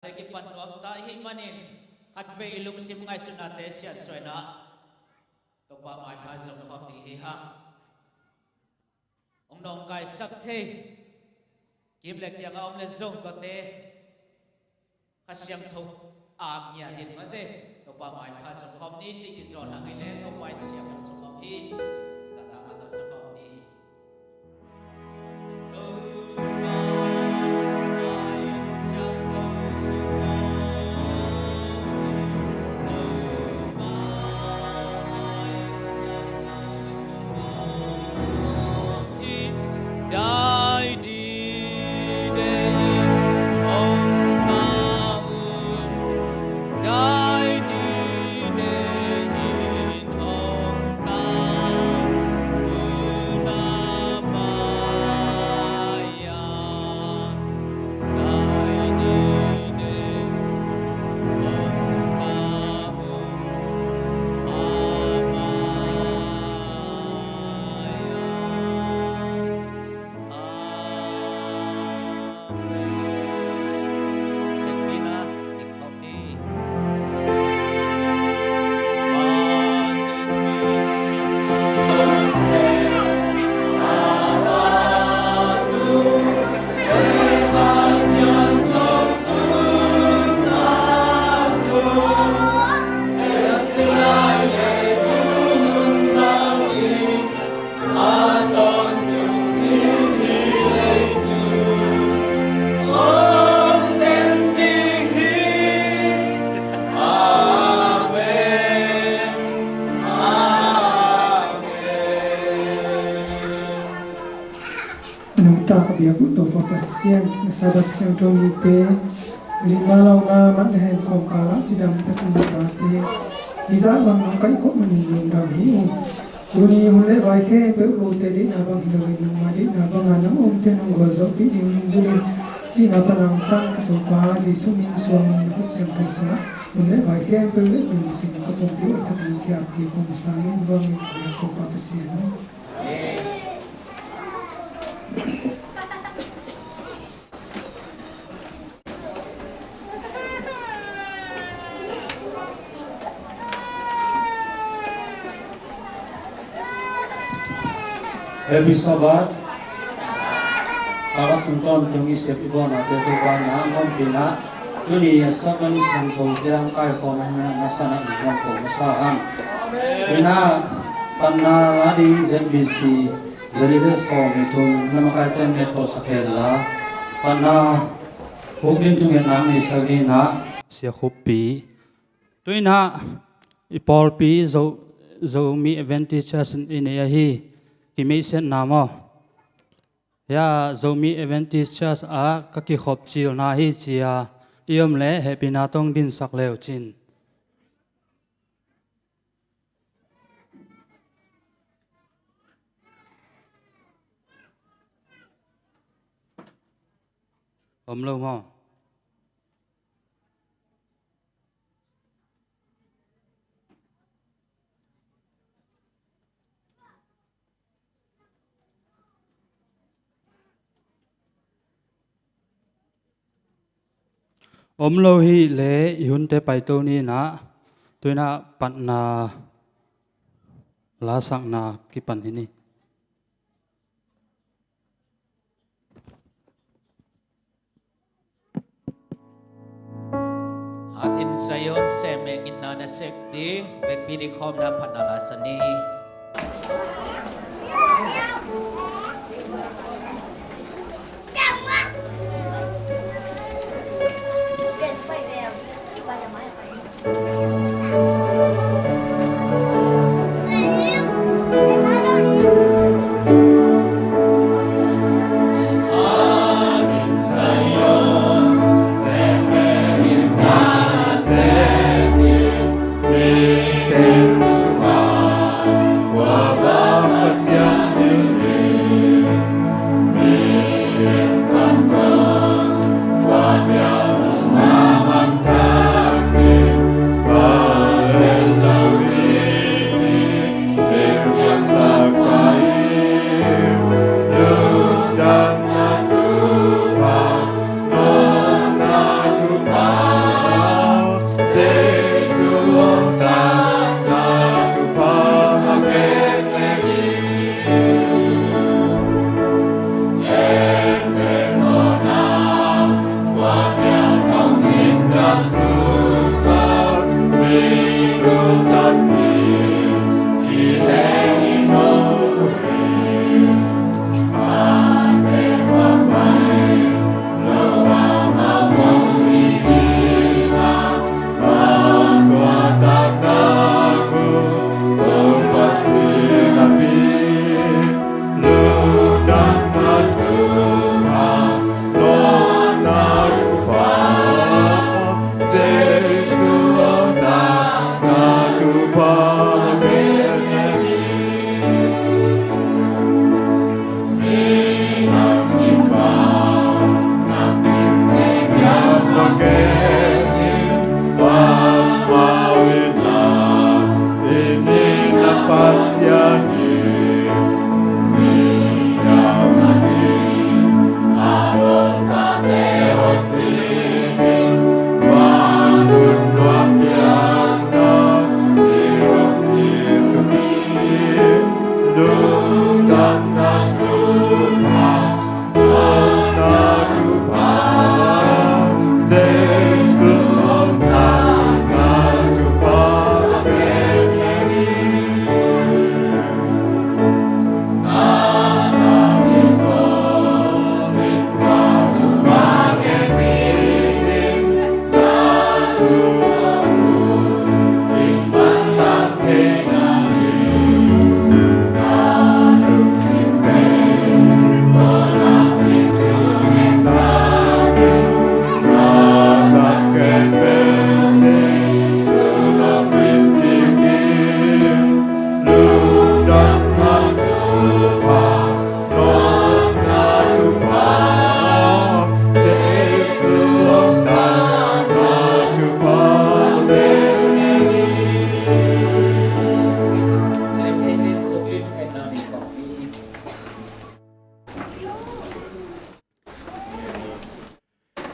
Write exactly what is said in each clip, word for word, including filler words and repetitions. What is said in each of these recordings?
te kipan nuam ta i hih manin, khatvei i lungsim ngaihsutnate siansuah in ah Topa maipha zong khawm ni hi hang. Hong nawngkaisak thei kim le kiang a om le zong tuate Kha Siangtho a ngiat in mate, Topa maipha zong khawm ni cih kizawn hang i le Topa in siam zong khawm hi. Zahtakna tawh sa khawm ni. Nungta ka biak uh Topa Pasian, na Sabbath siangtho nite lina launa mat le hen kawmkal ah cidam takin na tate i zah bang nong kaihkhop manin lungdam hi uh. Tuni hun le vai khempeuh kote deihna bang hi loin nangmah deihna banga nang om pen hong gualzawhpih ding lunggulh in sihna pan a hong tan ka Topa Jesuh min suangin na khut siangtho sungah hun le vai khempeuh le lungsim ka pumpi uh a thakin kiapki kong sangin ruangin ka biak Topa Pasian aw. Happy Sabbath. Ka ka sung tawntung i sep i bawnate Topa in a hong ompih in ah, tuni a Sabbath ni siangthote hong kaikhawm a hong na sana in hong ko masa hang. Tui in ah panna la ding Z B C, zali le sawm le thum na makaite met khawlsak hen la, panna puk ding thungetna ngeisak ding in ah Sia Khuppi. Tui in ah i pawlpi Zo, Zomi Adventist Church in i nei ahi, kimeihsetna maw? Hia Zomi Adventist Church ah ka kikhop cilna hi ci-a i om leh hehpihna tawh hong dinsak le uh cin. Om lo maw? Om lo hi leh i hunte paito ni in ah, tui in ah panna lasakna kipan hi ni. Hat in Zion sem mengin na na sek ding, vekpi ding khawm na phat na la sa ni.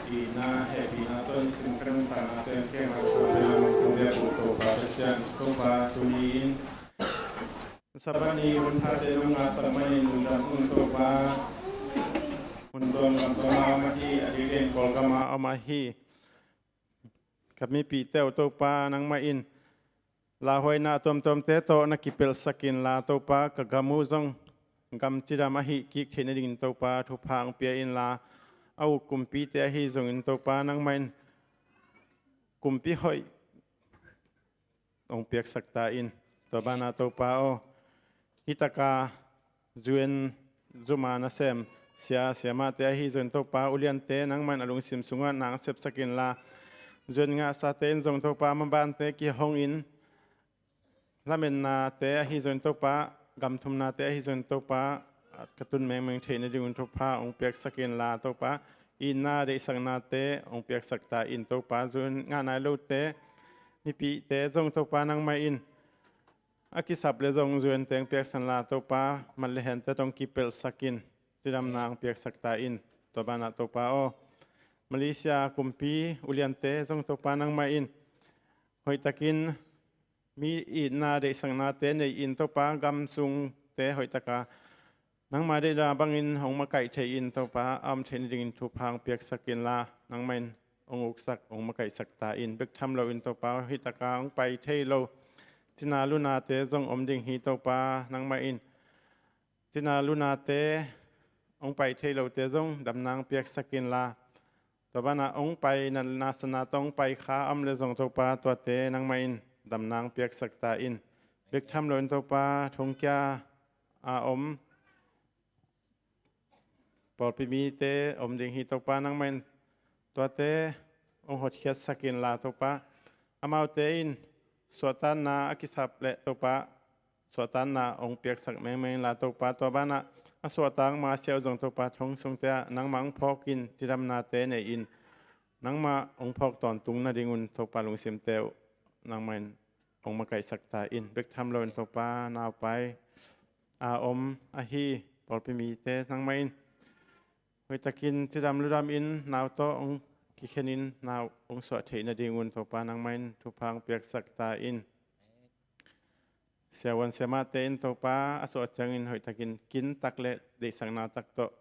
Itna, hehpihna tawh i sim kha nuntakna tawh i kiangah sawm lam kong biak uh Topa Pasian, Topa tuni-in Sabbath ni hun phate nong ngahsak manin lungdam ung Topa. Hun tuam gam tuam a om ahi, a diakdiakin Kawlgam a om ahi ka mipihte uh Topa, nangmah in lauhuaina tuamtuamte tawh na kipelhsak inla Topa, ka gam uh zong gam cidam ahi kik theih nadingin Topa thupha hong pia inla, a uk kumpite ahi zongin Topa, nangmah in kumpi hoih hong piaksak ta in. Tua banah Topa aw, hih taka zu en zum a nasem sia siamahte ahi zongin Topa, uliante nangmah in a lungsim sungah na hong sepsak inla, zu en ngahsate in zong Topa, mabante kihong in, lametnate ahi zongin Topa, gamthumnate ahi zongin Topa, ka tun mengmeng theih nadingun Topa hong piaksak inla Topa, itna deihsaknate hong piaksak ta in Topa, zu en ngah nai lote mipihte zong Topa, nangmah in a kisap le zong zu ente hong piaksak inla Topa, mat le hente tawh hong kipelhsak in, cidamna hong piaksak ta in. Tua banah Topa aw, Malaysia kumpi uliante zong Topa, nangmah in hoihtakin mi itna deihsaknate nei in Topa, gam sungte hoihtaka nangma deihna bangin hong makaih thei in Topa, a om theih nadingin thupha hong piaksak inla, nangmah in hong uksak, hong makaihsak ta in. Bek tham loin Topa, hih taka hong pai thei lo cina lunate zong om ding hi Topa, nangmah in cina lunate hong pai thei lote zong damna hong piaksak inla, tua banah hong pai na, nasana tawh hong pai kha a om le zong Topa, tuate nangmah in damna hong piaksak ta in. Bek tham loin Topa, thongkia a om pawlpi mite om ding hi Topa, nangmah in tuate hong hotkhiatsak inla Topa, amaute in suahtakna a kisap le Topa, suahtakna hong piaksak mengmeng inla Topa, tua banah a suahtak ma siau zong Topa, thong sungte ah nangmah hong phawk in, cidamnate nei in, nangmah hong phawk tawntung nadingun Topa, lungsimte uh nangmah in hong makaihsak ta in. Bek tham loin Topa, naupai a om ahi pawlpi mite nangmah in hoihtakin cidam ludam in, nau tawh hong kikhen in, nau hong suah theih nadingun Topa, nangmah in thupha hong piaksak ta in. Siavuan siamahte in Topa, a suah ciangin hoihtakin kintak le deihsakna tak tawh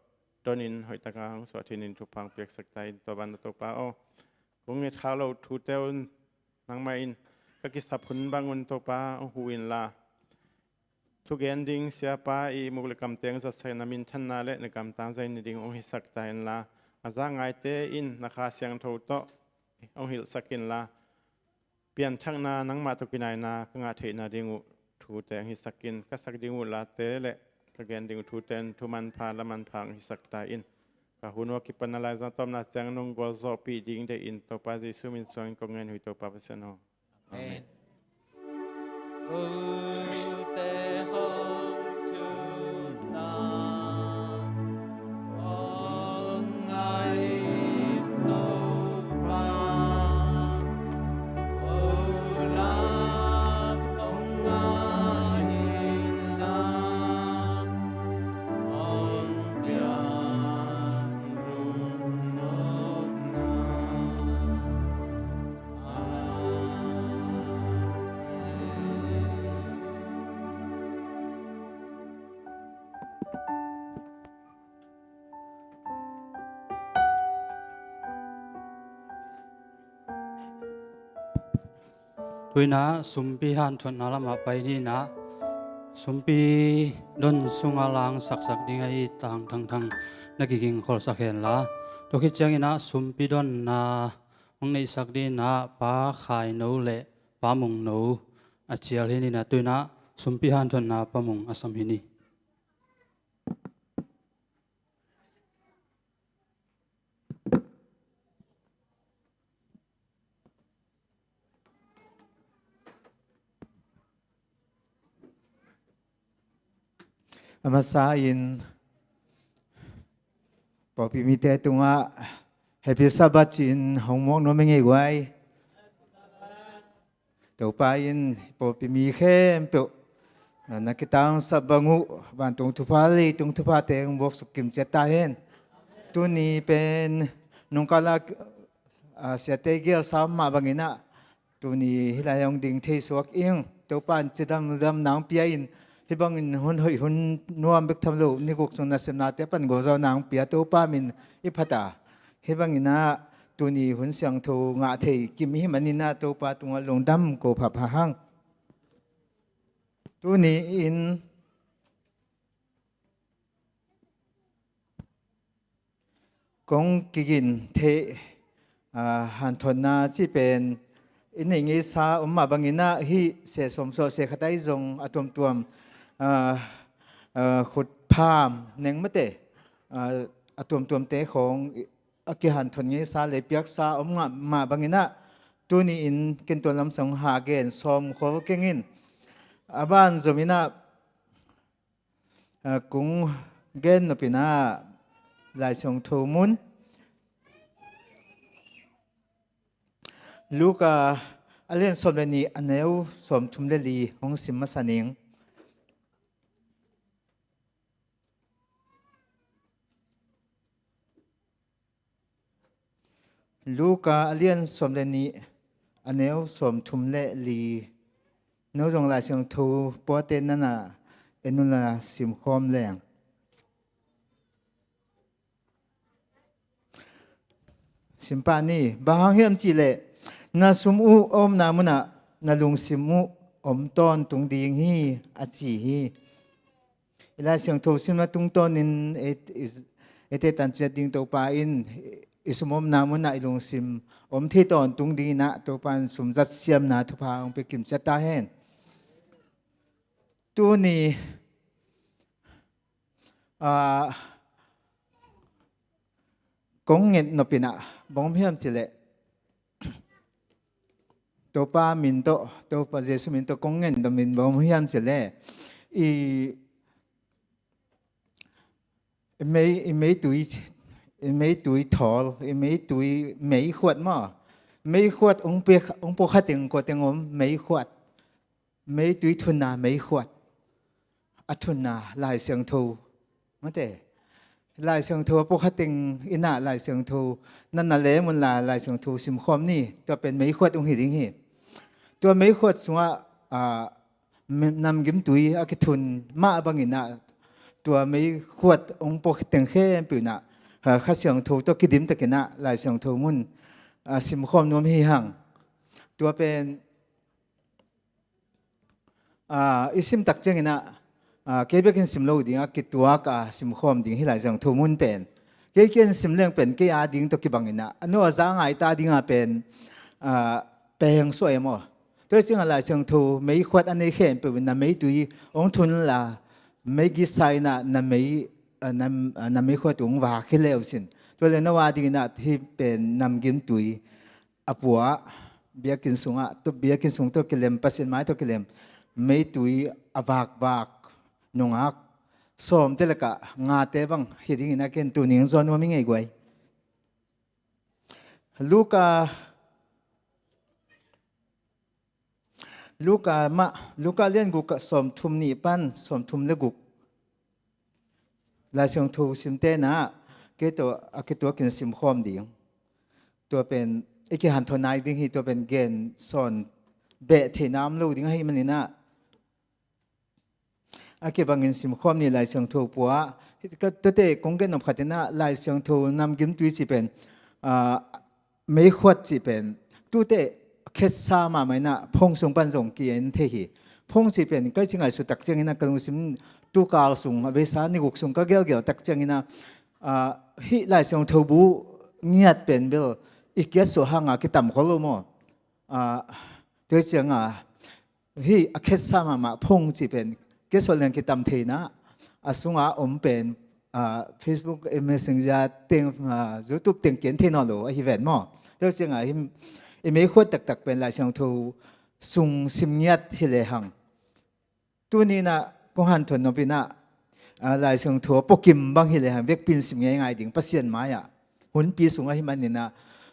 donin hoihtaka hong suah theih nadingin thupha hong piaksak ta in. Tua banah Topa aw, kong ngetkhak loh thute un nangmah in ka kisap hun bangun Topa hong huh inla, thugen ding siapa ihmuk le kamte hong zatsak in, na minthanna le na kamtang zahna ding hong hisak ta inla, a za ngaite in na Kha Siangtho tawh hong hilhsak inla, pianthakna, nangmah tawh kinaina ka ngah theihna ding uh thute hong hisak in, ka sak ding uh late le ka gen ding uh thute in thu manpha, la manpha hong hisak ta in. Ka hun uh a kipan na laizang tawpna ciang nong gualzawhpih ding deih in Topa Jesu min suangin kong ngen hi, Topa Pasian aw. Amen. Tu-in ah sumpi hanthotna lamah pai ni in ah, sumpi don sungah langsaksak ding ahi Tang Thang Thang na kiging kholsak hen la. Tua khit ciangin ah sumpi donna hong neihsak ding in ah Pa Khai No le Pa Mung No a cial hi ni in ah, tu-in ah sumpi hanthotna Pa Mung a sam hi ni. A masa in pawlpi mite tungah Happy Sabbath ci-in hong muak nuam ing ei guai. Topa in pawlpi mi khempeuh na kitangsap bang uh vantung thupha, leitung thupha teng vuaksuk kimciat ta hen. Tuni pen nungkala, ah, siate gelsa mah bangin ah tuni hih lai hong ding thei suak ing. Topa in cidam ludam nang pia in, hih bangin hun hoih hun nuam bek tham lo, ni guk sung nasemnate pan gualzo nang pia Topa min i phat a, hih bangin ah tuni hun siangtho ngah thei kim i hih manin ah Topa tungah lungdam ko phapha hang. Tuni in kong kigin theih, ah, hanthotna cih pen i neih ngeisa om mah bangin ah hih seh sawmsuah seh khat ahi zong a tuamtuam, ah, ah, khutpham neng mate, ah, a tuamtuamte khawng a kihanthot ngeisa le piaksa om ngah mah bangin ah tuni in ken tua lamsang ha gen sawm khol keng in. A ban zom in ah, ah, kong gen nop in ah Lai Siangtho mun Luka a lian sawm le nih, a neu sawmthum le li hong sim masa ning. Luka a lian sawm le nih, a neu sawmthum le li. No zong Lai Siangtho puate nana en unla simkhawm leng. Simpah ni, bang hang hiam cihleh na sum uh a omna munah na lungsim uh om tawntung ding hi, a ci hi. I Lai Siangtho simna tungtawnin ei, ei, eite tanciat ding Topa in i sum omna munah i lungsim om thei tawntung dingin ah Topa in sum zat siamna thupha hong pia kimciat ta hen. Tuni, ah, kong nget nop in ah bang om hiam cihleh, Topa min tawh, Topa Jesu min tawh kong nget nop in bang om hiam cihleh, i, i mei, i meitui, i meitui thawl, i meitui meikhuat maw? Meikhuat hong pia, hong pua kha teng kua teng om, meikhuat. Meitui thunna meikhuat, a thunna Lai Siangtho. Mate, Lai Siangtho a pua kha teng in ah Lai Siangtho na na lem unla Lai Siangtho simkhawm ni. Tua pen meikhuat hong hi ding hi. Tua meikhuat sungah, ah, me-, namgimtui a kithun mah bangin ah tua meikhuat hong pua kha teng khempeuh in ah, ah, Kha Siangtho tawh kidim takin ah Lai Siangtho mun a, simkhawm nuam hi hang. Tua pen, a, i sim tak ciangin ah, a, kei bekin sim lo ding a, kituak a simkhawm ding hi Lai Siangtho mun pen. Kei ken sim leng pen kei a ding tawh kibangin ah, a no a za ngai ta ding a pen, a, peng suai maw. Tua ciangin Lai Siangtho meikhuat a nei khempeuh in na meitui hong thun la, meigisa in ah na mei, a, na, a, na meikhuat hong vak hi leu sin. Tua le no a dingin ah hih pen namgimtui a pua, biakinn sungah, tu, biakinn sung tawh kilem, Pasian mai tawh kilem, meitui a vakvak nungak sawmte lakah ngate bang hi dingin a ken tuni hong zawn nuam i ngei guai. Luka, Luka mah, Luka lian guk ah sawmthum nih pan sawmthum le guk. Lai Siangtho simte na, kei tawh a kituakin simkhawm ding. Tua pen i kihanthawn nai ding hi, tua pen gen sawn beh theihna om lo ding ahih manin ah, a kibangin simkhawm ni Lai Siangtho pua. Hih ka tuate kong gen nop khat in ah Lai Siangtho namgimtui cih pen, ah, meikhuat cih pen tute khetsa mahmah in ah phone sung pan zong ki-en thei hi. Phone cih pen kai ci ngaihsut tak ciangin ah ka lungsim tukal sung a beisa ni guk sung ka gelgel tak ciangin ah, ah, hih Lai Siangtho bu ngiat pen bel i kiat suah hang a kitam khol lo maw. Ah, tua ciang a hih a khetsa mahmah phone cih pen kiat suah leng kitam thei na, a sung a om pen, ah, Facebook, eh, Messenger teng, ah, YouTube teng ki-en thei nawn lo ahi ven maw. Tua ciang a hih i meikhuat taktak pen Lai Siangtho sung sim ngiat hi le hang. Tuni in ah kong hanthawn nop in ah, ah, Lai Siangtho a puakim bang hi le hang vekpi in sim ngeingai ding Pasian mai ah. Hunpi sung ahih manin ah,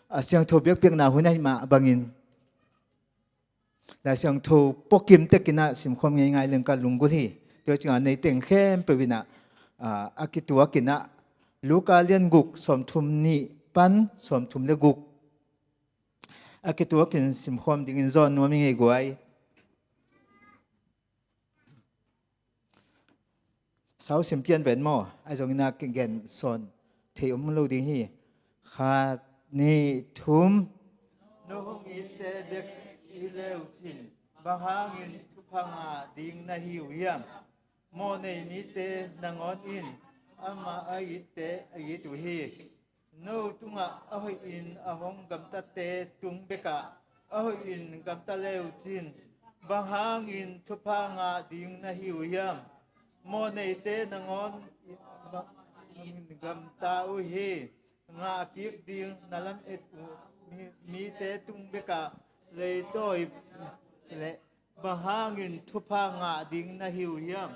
ah, Siangtho biakpiakna hun ahih mah bangin Lai Siangtho puakim tek in ah simkhawm ngeingai leng ka lunggulh hi. Tua ciang a nei teng khempeuh in ah, ah, a kituakin ah Luka lian guk sawmthum nih pan sawmthum le guk. A kituakin simkhawm dingin zawn nuam i ngei guai. Sau sim pian ven maw, ahi zongin a kigen sawn thei om lo ding hi. Khat, nih, thum. No hong itte bek i leu sin, bang hangin thupha ngah ding na hi uh hiam? Mawhnei mite nangawn in amah a itte a it uh hi. No tungah a hoihin a hong gamtate tung bekah a hoihin gamta leu sin, bang hangin thupha ngah ding na hi uh hiam? Mawhneite nangawn in gamta uh hi. Ngah kik ding na lamet uh mi, mite tung bekah leitawi le bang hangin thupha ngah ding na hi uh hiam?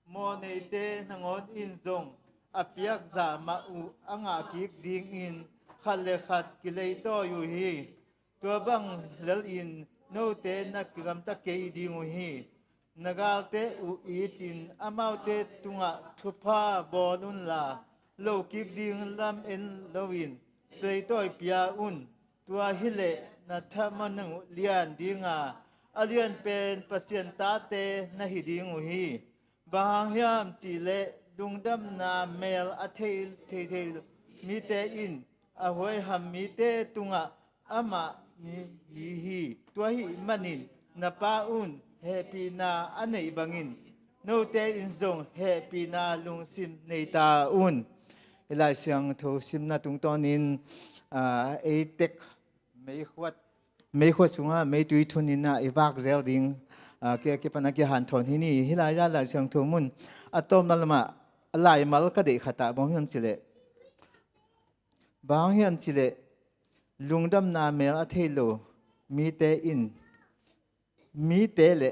Mawhneite nangawn in zong a piak zah mah uh a ngah kik dingin khat le khat kileitawi uh hi. Tua bang lel in note na kigamta kei ding uh hi. Na galte uh itin amaute tungah thupha bawl unla, lo kik ding lam en loin leitawi pia un. Tua hileh na thaman uh lian dinga a lian pen Pasian tate na hi ding uh hi. Bang hang hiam cihleh lungdamna mel a thei thei thei mite in a huaiham mite tungah amah mi hi hi. Tua ahih manin na Pa un hehpihna a neih bangin note in zong hehpihna lungsim nei ta un. Hih Lai Siangtho simna tungtawnin, ah, eitek meikhuat, meikhuat sungah meitui thunin ah i vak zel ding, ah, ki, kipan a kihanthawn hi ni. Hih lai-ah Lai Siangtho mun a tawpna lamah a laimal ka deih khatah bang hiam cihleh, bang hiam cihleh lungdamna mel a thei lo mite in mite le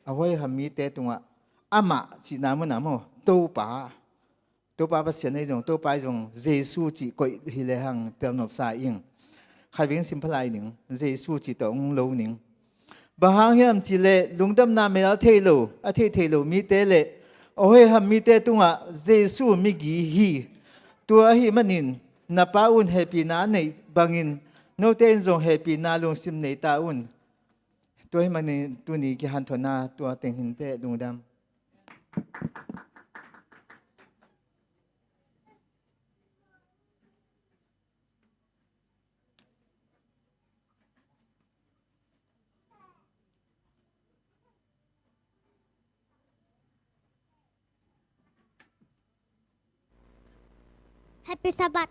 a huaiham mite tungah amah cihna munah maw, Topa, Topa Pasian ei zong, Topa ei zong Jesu cih koih hi le hang telnopsa ing. Khatvei sim phalai ning, Jesu cih tawh ung lo ning. Bang hang hiam cihleh lungdamna mel a thei lo, a thei thei lo mite le a huaiham mite tungah Jesu migi hi. Tua ahih manin na Pa un hehpihna a neih bangin note in zong hehpihna lungsim nei ta un. Tua ahih manin tuni kihanthawnna tua teng hinteh, lungdam. Happy Sabbath.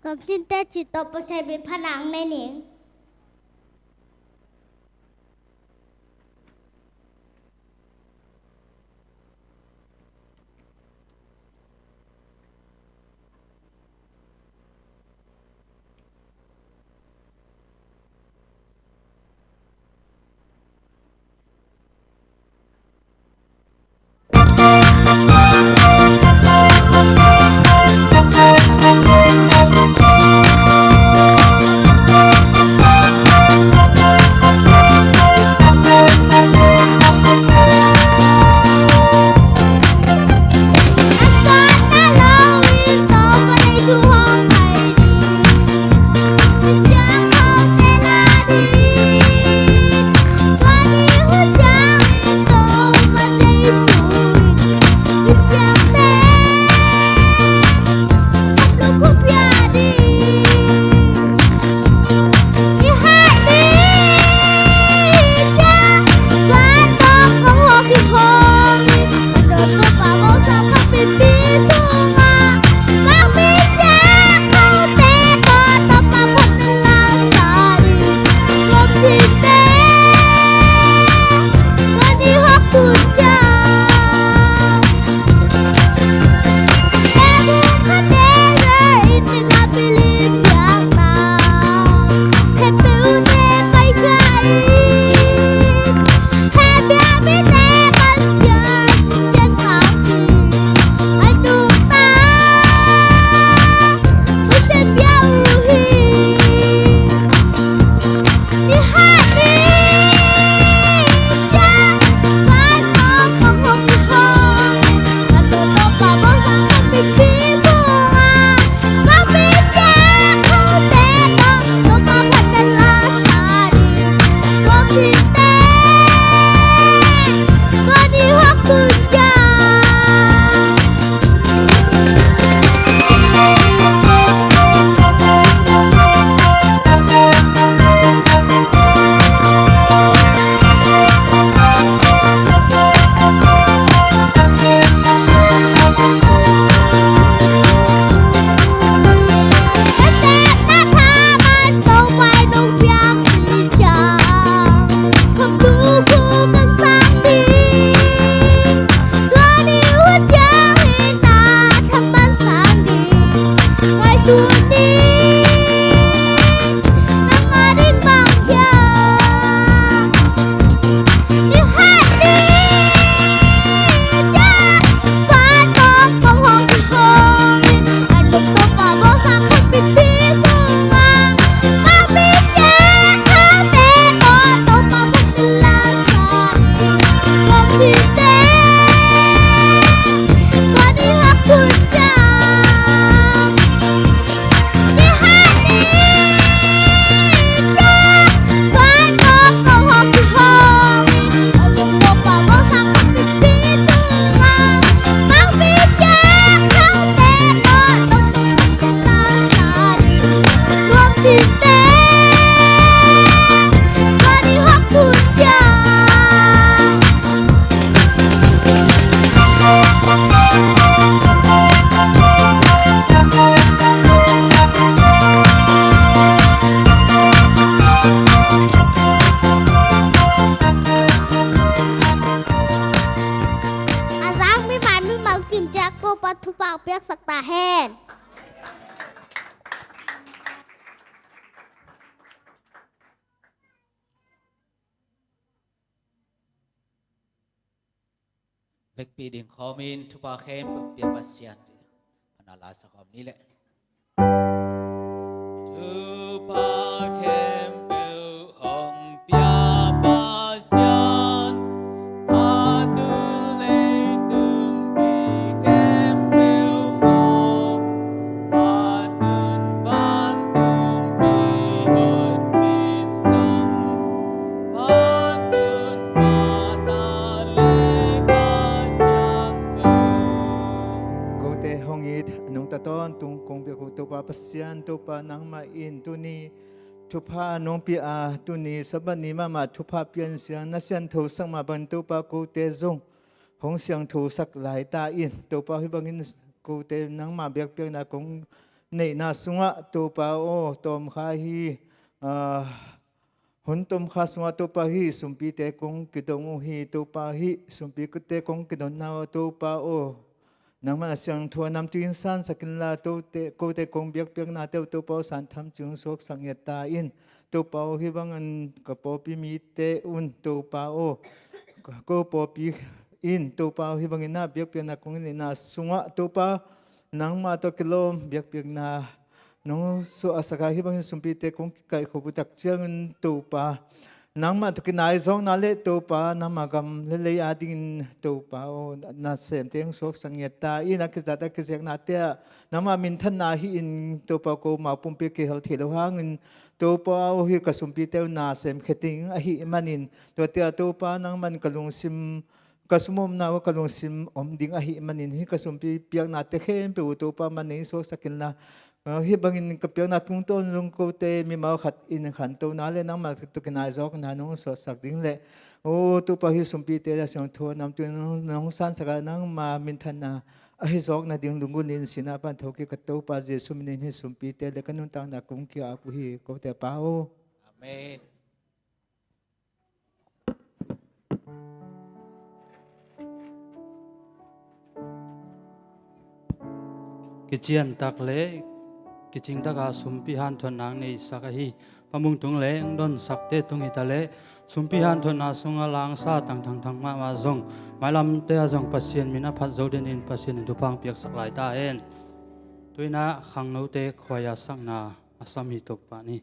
Gam sinte cih tawh Pasian min phatna nei ning. A zang mimal mimal kim ciat Topa thupha piaksak ta hen. Vekpi ding khawmin thupha khempeuh pia Pasian, phatna la sa khawm ni leh. Thupha khempeuh hong pia Pasian, a tun leitung mi khempeuh aw, a tun vantung mi hoih mi zong, a tun Pa, Ta le Kha Siangtho. Kote hong it, a nungta tawntung kong biak uh Topa Pasian, Topa nangmah in tuni thupha nong pia a, tuni Sabbath ni mahmah thupha pian siang na siangthosak mah bang Topa, kote zong hong siangthosak lai ta in, Topa aw, hih bangin kote nangma biakpiakna kong neihna sungah Topa aw, tawmkha hi, ah, hun tawmkha sungah Topa aw, hih sumpite kong kidong uh hi. Topa aw, hih sumpite kong kidonna uh Topa aw, nangman a siangtho a namtui in sansak inla, tote, kote kong biakpiaknate uh Topa aw, san tham cing suaksak ngiat ta in. Topa aw, hih bangin ka pawlpi mite un Topa aw, ko pawlpi in Topa aw, hih bangin na biakpiakna kong neihna sungah Topa, nangma tawh kilawm biakpiakna nong suahsak a, hih bangin sumpite kong kikaihkhop uh tak ciangin Topa, nangma tawh kinaizawkna le Topa, nangma gam le lei adingin Topa aw, nasemte hong suaksak ngiat ta in. A kizat a kiziaknate ah nangma minthanna hi in Topa, ko mau pumpi kihel thei lo hangin Topa aw, hih ka sumpite uh nasem khia ding ahih manin, tuate ah Topa nangman ka lungsim, ka sumomna uh ka lungsim om ding ahih manin, hih ka sumpi piaknate khempeuh uh Topa man nei suaksak inla, ah, hih bangin ka piakna tungtawn zong kote mimal khat in khantona le nangma tawh kinaizawkna nong suahsak ding le, aw Topa aw, hih sumpite a siangtho a namtui nong, nong sansak a, nangma minthanna ahi zawk nading lunggulh in sihna pan thawkik ka Topa Jesuh minin hih sumpite le ka nuntakna kong ki-ap uh hi, kote Pa aw. Amen. Kiciantak le kicingtak a sumpi hanthawnna neisak ahi Pa Mung Tung le hong donsakte tung hi ta le, sumpi hanthawnna sungah langsa tangthangthang mahmah zong, mailamte ah zong Pasian min a phat zo dingin Pasian in thupha hong piaksak lai ta hen. Tu-in ah khangnote khuaia sakna a sam hi Topa ni.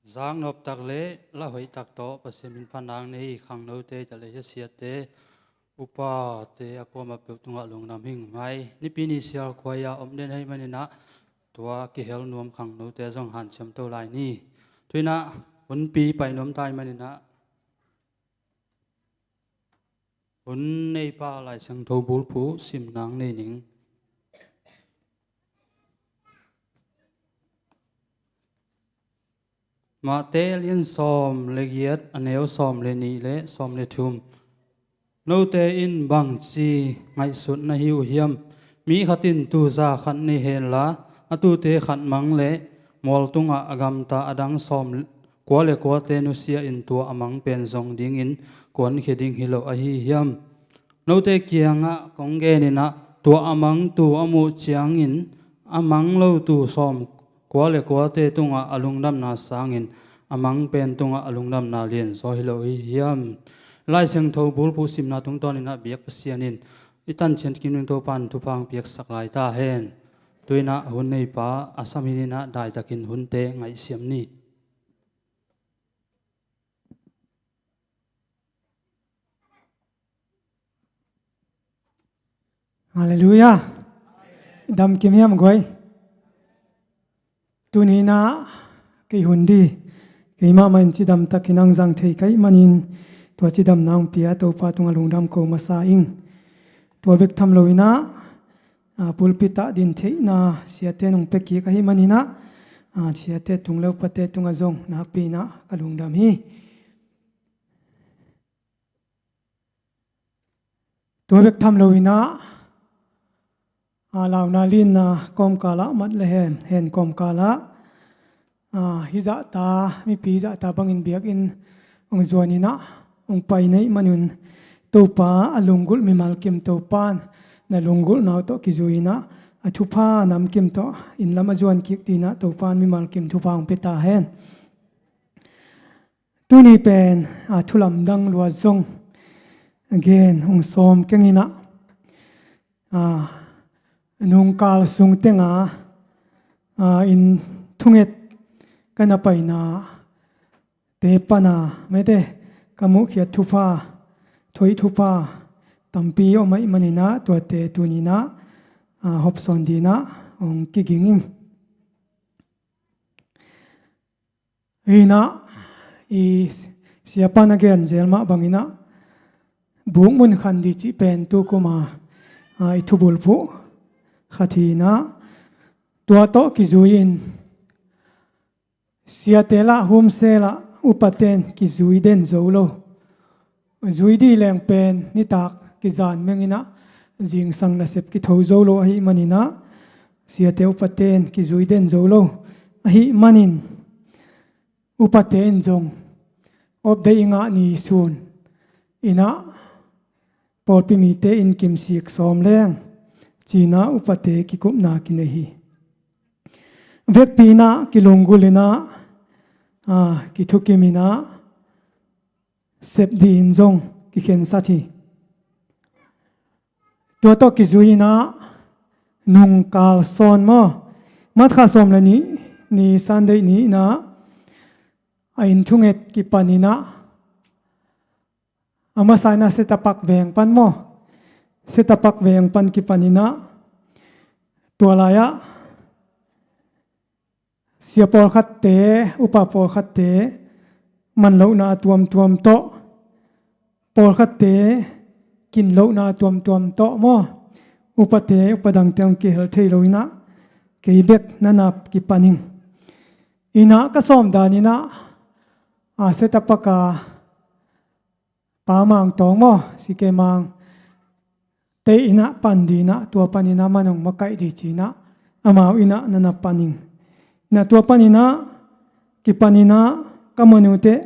Zaknop tak le la hoih tak tawh Pasian min phatna nei khangnote, tate le siate, upate a kuamah peuh tungah lungdam hing mai. Nipi ni sialkhuai-a om den ahih maninah tua kihel nuam khangnote zong hanciam to lai ni. Tuinah hunpi pai nuam ta ahih maninah hun neipa Lai Siangtho bulphuh simnang nei ning. Mate lian sawm le giat, a neu sawm le nih le sawm le thum. Note in bangci ngaihsut na hi uh hiam? Mi khat in tuuza khat nei henla, a tuute khat mang le mual tungah a gamta a dang sawm kua le kuate nusia in tua a mang pen zong dingin kuankhia ding hi lo ahi hiam? Note kiangah kong geninah tua a mang tuu a muh ciangin a mang lo tuu sawm kua le kuate tungah a lungdamna sangin a mang pen tungah a lungdamna lianzaw hi lo hi hiam? Lai Siangtho bulphuh simna tungtawninah biak Pasian in i tancian kim ding Topan thupha hong piaksak lai ta hen. Tuinah hun neipa a sam hininah daitakin hunte ngaihsiam ni. Halleluiah. Dam kim hiam guai? Tuninah kei hun di, kei mahmah in cidam takin ang zang thei ka hih manin tua cidamna hong pia Topa tungah lungdam ko masa ing. Tua bek tham loinah, a, pulpit ah din theihna siate nong pia kik ahih maninah, a, siate tung le upate tungah zong nakpi inah ka lungdam hi. Tua bek tham loinah, a, launa linna kawmkalah mat le hen, hen kawmkalah, a, hih zahta, mipi zahta bangin biakinn hong zuaninah hong pai na hih manun Topa a lunggulh mimal kim Topan na lunggulhna uh tawh kizui inah a thupha namkim tawh inn lam a zuan kik dinah Topan mimal kim thupha hong pia ta hen. Tuni pen, a, thu lamdang lua zong gen hong sawm kenginah, a, nungkal sung tenga, a, inn thunget ka na paina te pana mete ka muhkhiat thupha, thoih thupha tampi om ahih maninah tuate tuninah, a, hopsawn dinah hong kiging ing. Hinah i siapa na gen zel mah banginah bukmun khan di cih pen tukuma, a, i thubulphuh khat hinah tua tawh kizui in siate lah humse lah upaten kizui den zo lo. Zui dih leng pen nitak kizan menginah zingsang nasep kitho zo lo ahih maninah siate upaten kizui den zo lo ahih manin upate in zong update i ngah ni sun inah pawlpi mite in kimsik sawm leng cinah upate kikupna kinei hi. Vekpi inah kilunggulh inah, a, kithukim inah sep dih in zong kikhensat hi. Tua tawh kizui inah nungkal sawn maw, March kha sawm le nih ni Sunday ni inah a inn thunget kipan inah a masa inah Setapak veng pan maw, Setapak veng pan kipan inah tua lai-ah sia pawlkhatte, upa pawlkhatte manlohna a tuamtuam tawh, pawlkhatte kinlohna a tuamtuam tawh maw, upate upa dangte hong kihel thei lo inah kei bek na nap kipan ing. Inah ka sawm dan inah a Setapak a Pa Mang Tawng maw, C K Mang te inah pan dinah tua pan inah man hong makaih di cinah amau inah na na pan ing. Inah tua pan inah kipan inah ka manute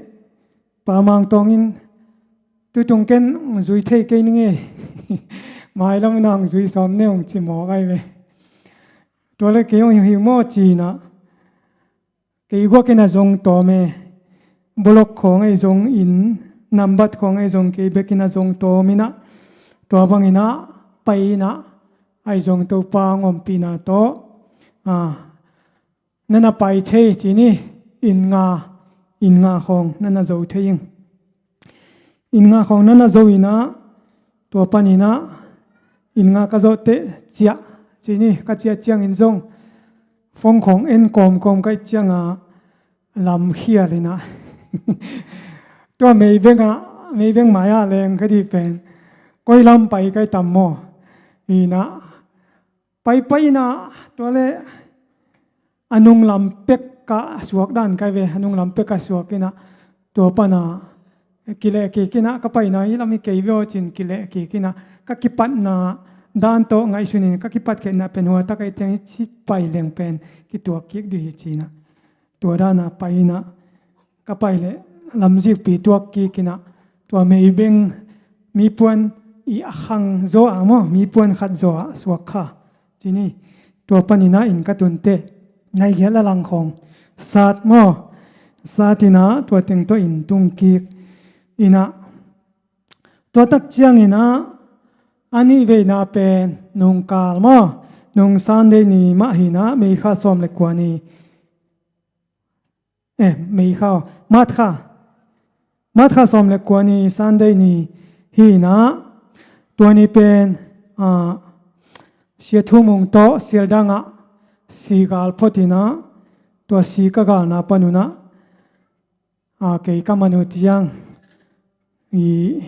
Pa Mang Tawng in tutung ken hong zui thei kei ning ei. Mailam inah hong zui sawm ne hong ci mawk ai ve. Tua le kei hong hi maw cinah kei guak in a zong tawm e, bolok khawng ei zong in, nambat khawng ei zong kei bek in a zong tawm inah tua bang inah pai inah ei zong Topa hong ompihna tawh, a, na na pai thei ci ni, inn nga inn nga khawng na na zo thei ing. Inn nga khawng na na zo inah, tua paninah inn nga ka zawh teh ciah ci ni, ka ciah ciangin zong phone khawng en kawmkawm ka hih cianga lam khial inah tua meibeng ah, meibeng mai-ah leng ka dih pen koi lam pai ka hih tam maw? Inah paipai inah tua le a nung lam pek ka suak dan kai ve, a nung lam pek ka suak inah tua pana kileh kik inah ka paina hi lam hi kei ve aw cin kileh kik inah ka kipatna dan tawh ngaihsunin ka kipat khetna pen hua tak ahi tiang hi ci pai leng pen kituak kik dih hi cinah tua dana pai inah ka pai leh lamzikpi tuak kik inah tua meibeng mipuan i a khang zaw ah maw, mipuan khat zaw ah suak kha ci ni. Tua paninah inn ka tun teh nai giat la lang khawng sat maw, sat inah tua teng tawh inn tung kik inah tua tak cianginah a nih veina pen nungkal maw, nung Sunday ni mah hinah May kha sawm le kua ni. Eh, May kha, March kha. March kha sawm le kua ni Sunday ni hinah tua ni pen, ah, Sia Thu Mung tawh Sial dangah si gal phot inah tua si ka galna panunah, ah, kei ka man uh ciang i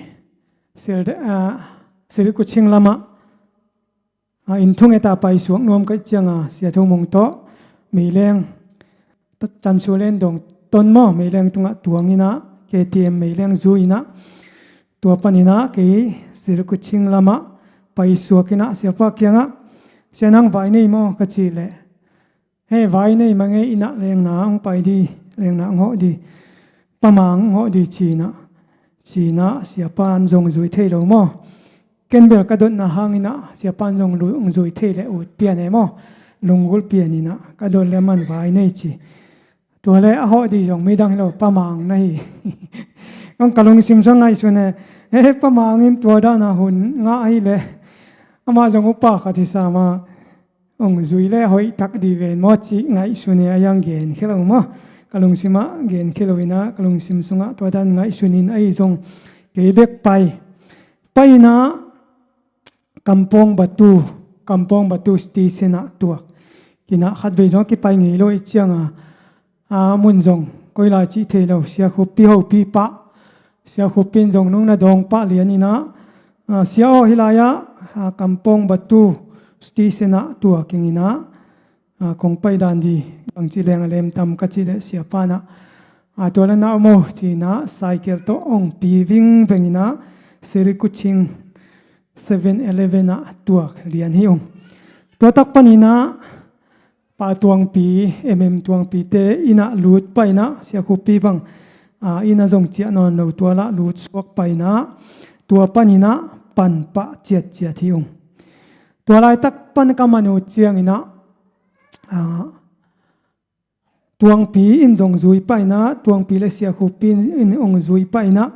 Sial, ah, Sirikuching lamah, ah, inn thungetah paisuak nuam ka hih cianga Sia Thu Mung tawh meileng Chansulen dong ton maw, meileng tungah tuang inah K T M meileng zui inah tua paninah kei Sirikuching lamah paisuak inah siapa kiangah, "Sia nang vai nei maw?" ka cih leh, "He vai nei mah ngei inah lengna hong pai dih, lengna hong hawh dih, Pa Mang hong hawh dih," cinah, cinah siapa in zong zui thei lo maw. Ken bel ka dotna hanginah siapa in zong lu-, zong zui thei leh ut pian e maw. Lunggulh pian inah ka dot le aman vai nei ci. Tua le a hawh dih zong midang hi lo, Pa Mang na hi. Kong ka lungsim sung ngaihsun e, eh, Pa Mang in tua dana hun ngah ahi leh amah zong upa khat hi sa mah. Hong zui le hoih tak dih ven maw cih ngaihsun e, a yang genkhia lo maw. Ka lungsimah genkhia lo inah ka lungsim sungah tua dan ngaihsun in ahi zong kei bek pai. Pai inah Kampong Batu, Kampong Batu station ah tuak. Kinah khatvei zong kipai ngei lo i cianga a mun zong koi lai cih thei lo, Sia Khup Pi hopi pah, Sia Khup Pi in zong nung na dawng pah lian inah, ah, "Sia aw, hih lai-ah, ah, Kampong Batu station ah tuak ing inah, ah, kong pai dan dih, bangci leng a lem tam?" ka cih leh siapa inah, "Ah, tua le na om aw," cinah cycle tawh hong pi vingveng inah Sirikuching Seven Eleven ah tuak lian hi ung. Tua tak paninah Pa Tuangpi, M M Tuangpi te innah lut painah, Sia Khup Pi bang, ah, innah zong ciah nawn lo, tua lah lut suak painah, tua paninah pan pah ciatciat hi ung. Tua laitak pan ka man uh cianginah, ah, Tuangpi in zong zui painah, Tuangpi le Sia Khup Pi in hong zui painah,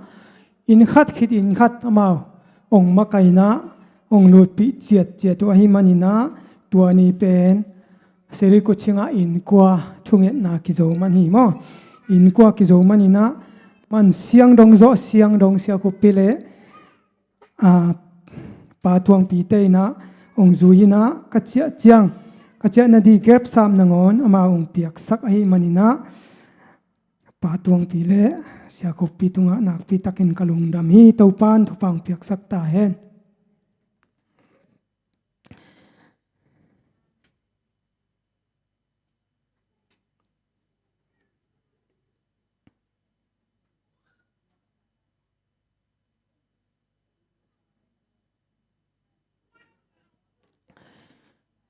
inn khat khit inn khat amau hong makainah, hong lutpih ciatciat uh ahih maninah, tua ni pen Sirikuching ah inn kua thungetna kizo man hi maw. Inn kua kizo maninah, man siang dong zawh siang dong Sia Khup Pi le, ah, Pa Tuangpi te innah hong zui innah, ka ciah ciang, ka ciah nadih grep sap nangawn amau hong piaksak ahih maninah, Pa Tuangpi le Sia Khup Pi tungah nakpi takin ka lungdam hi. Topa'n thupha hong piaksak ta hen.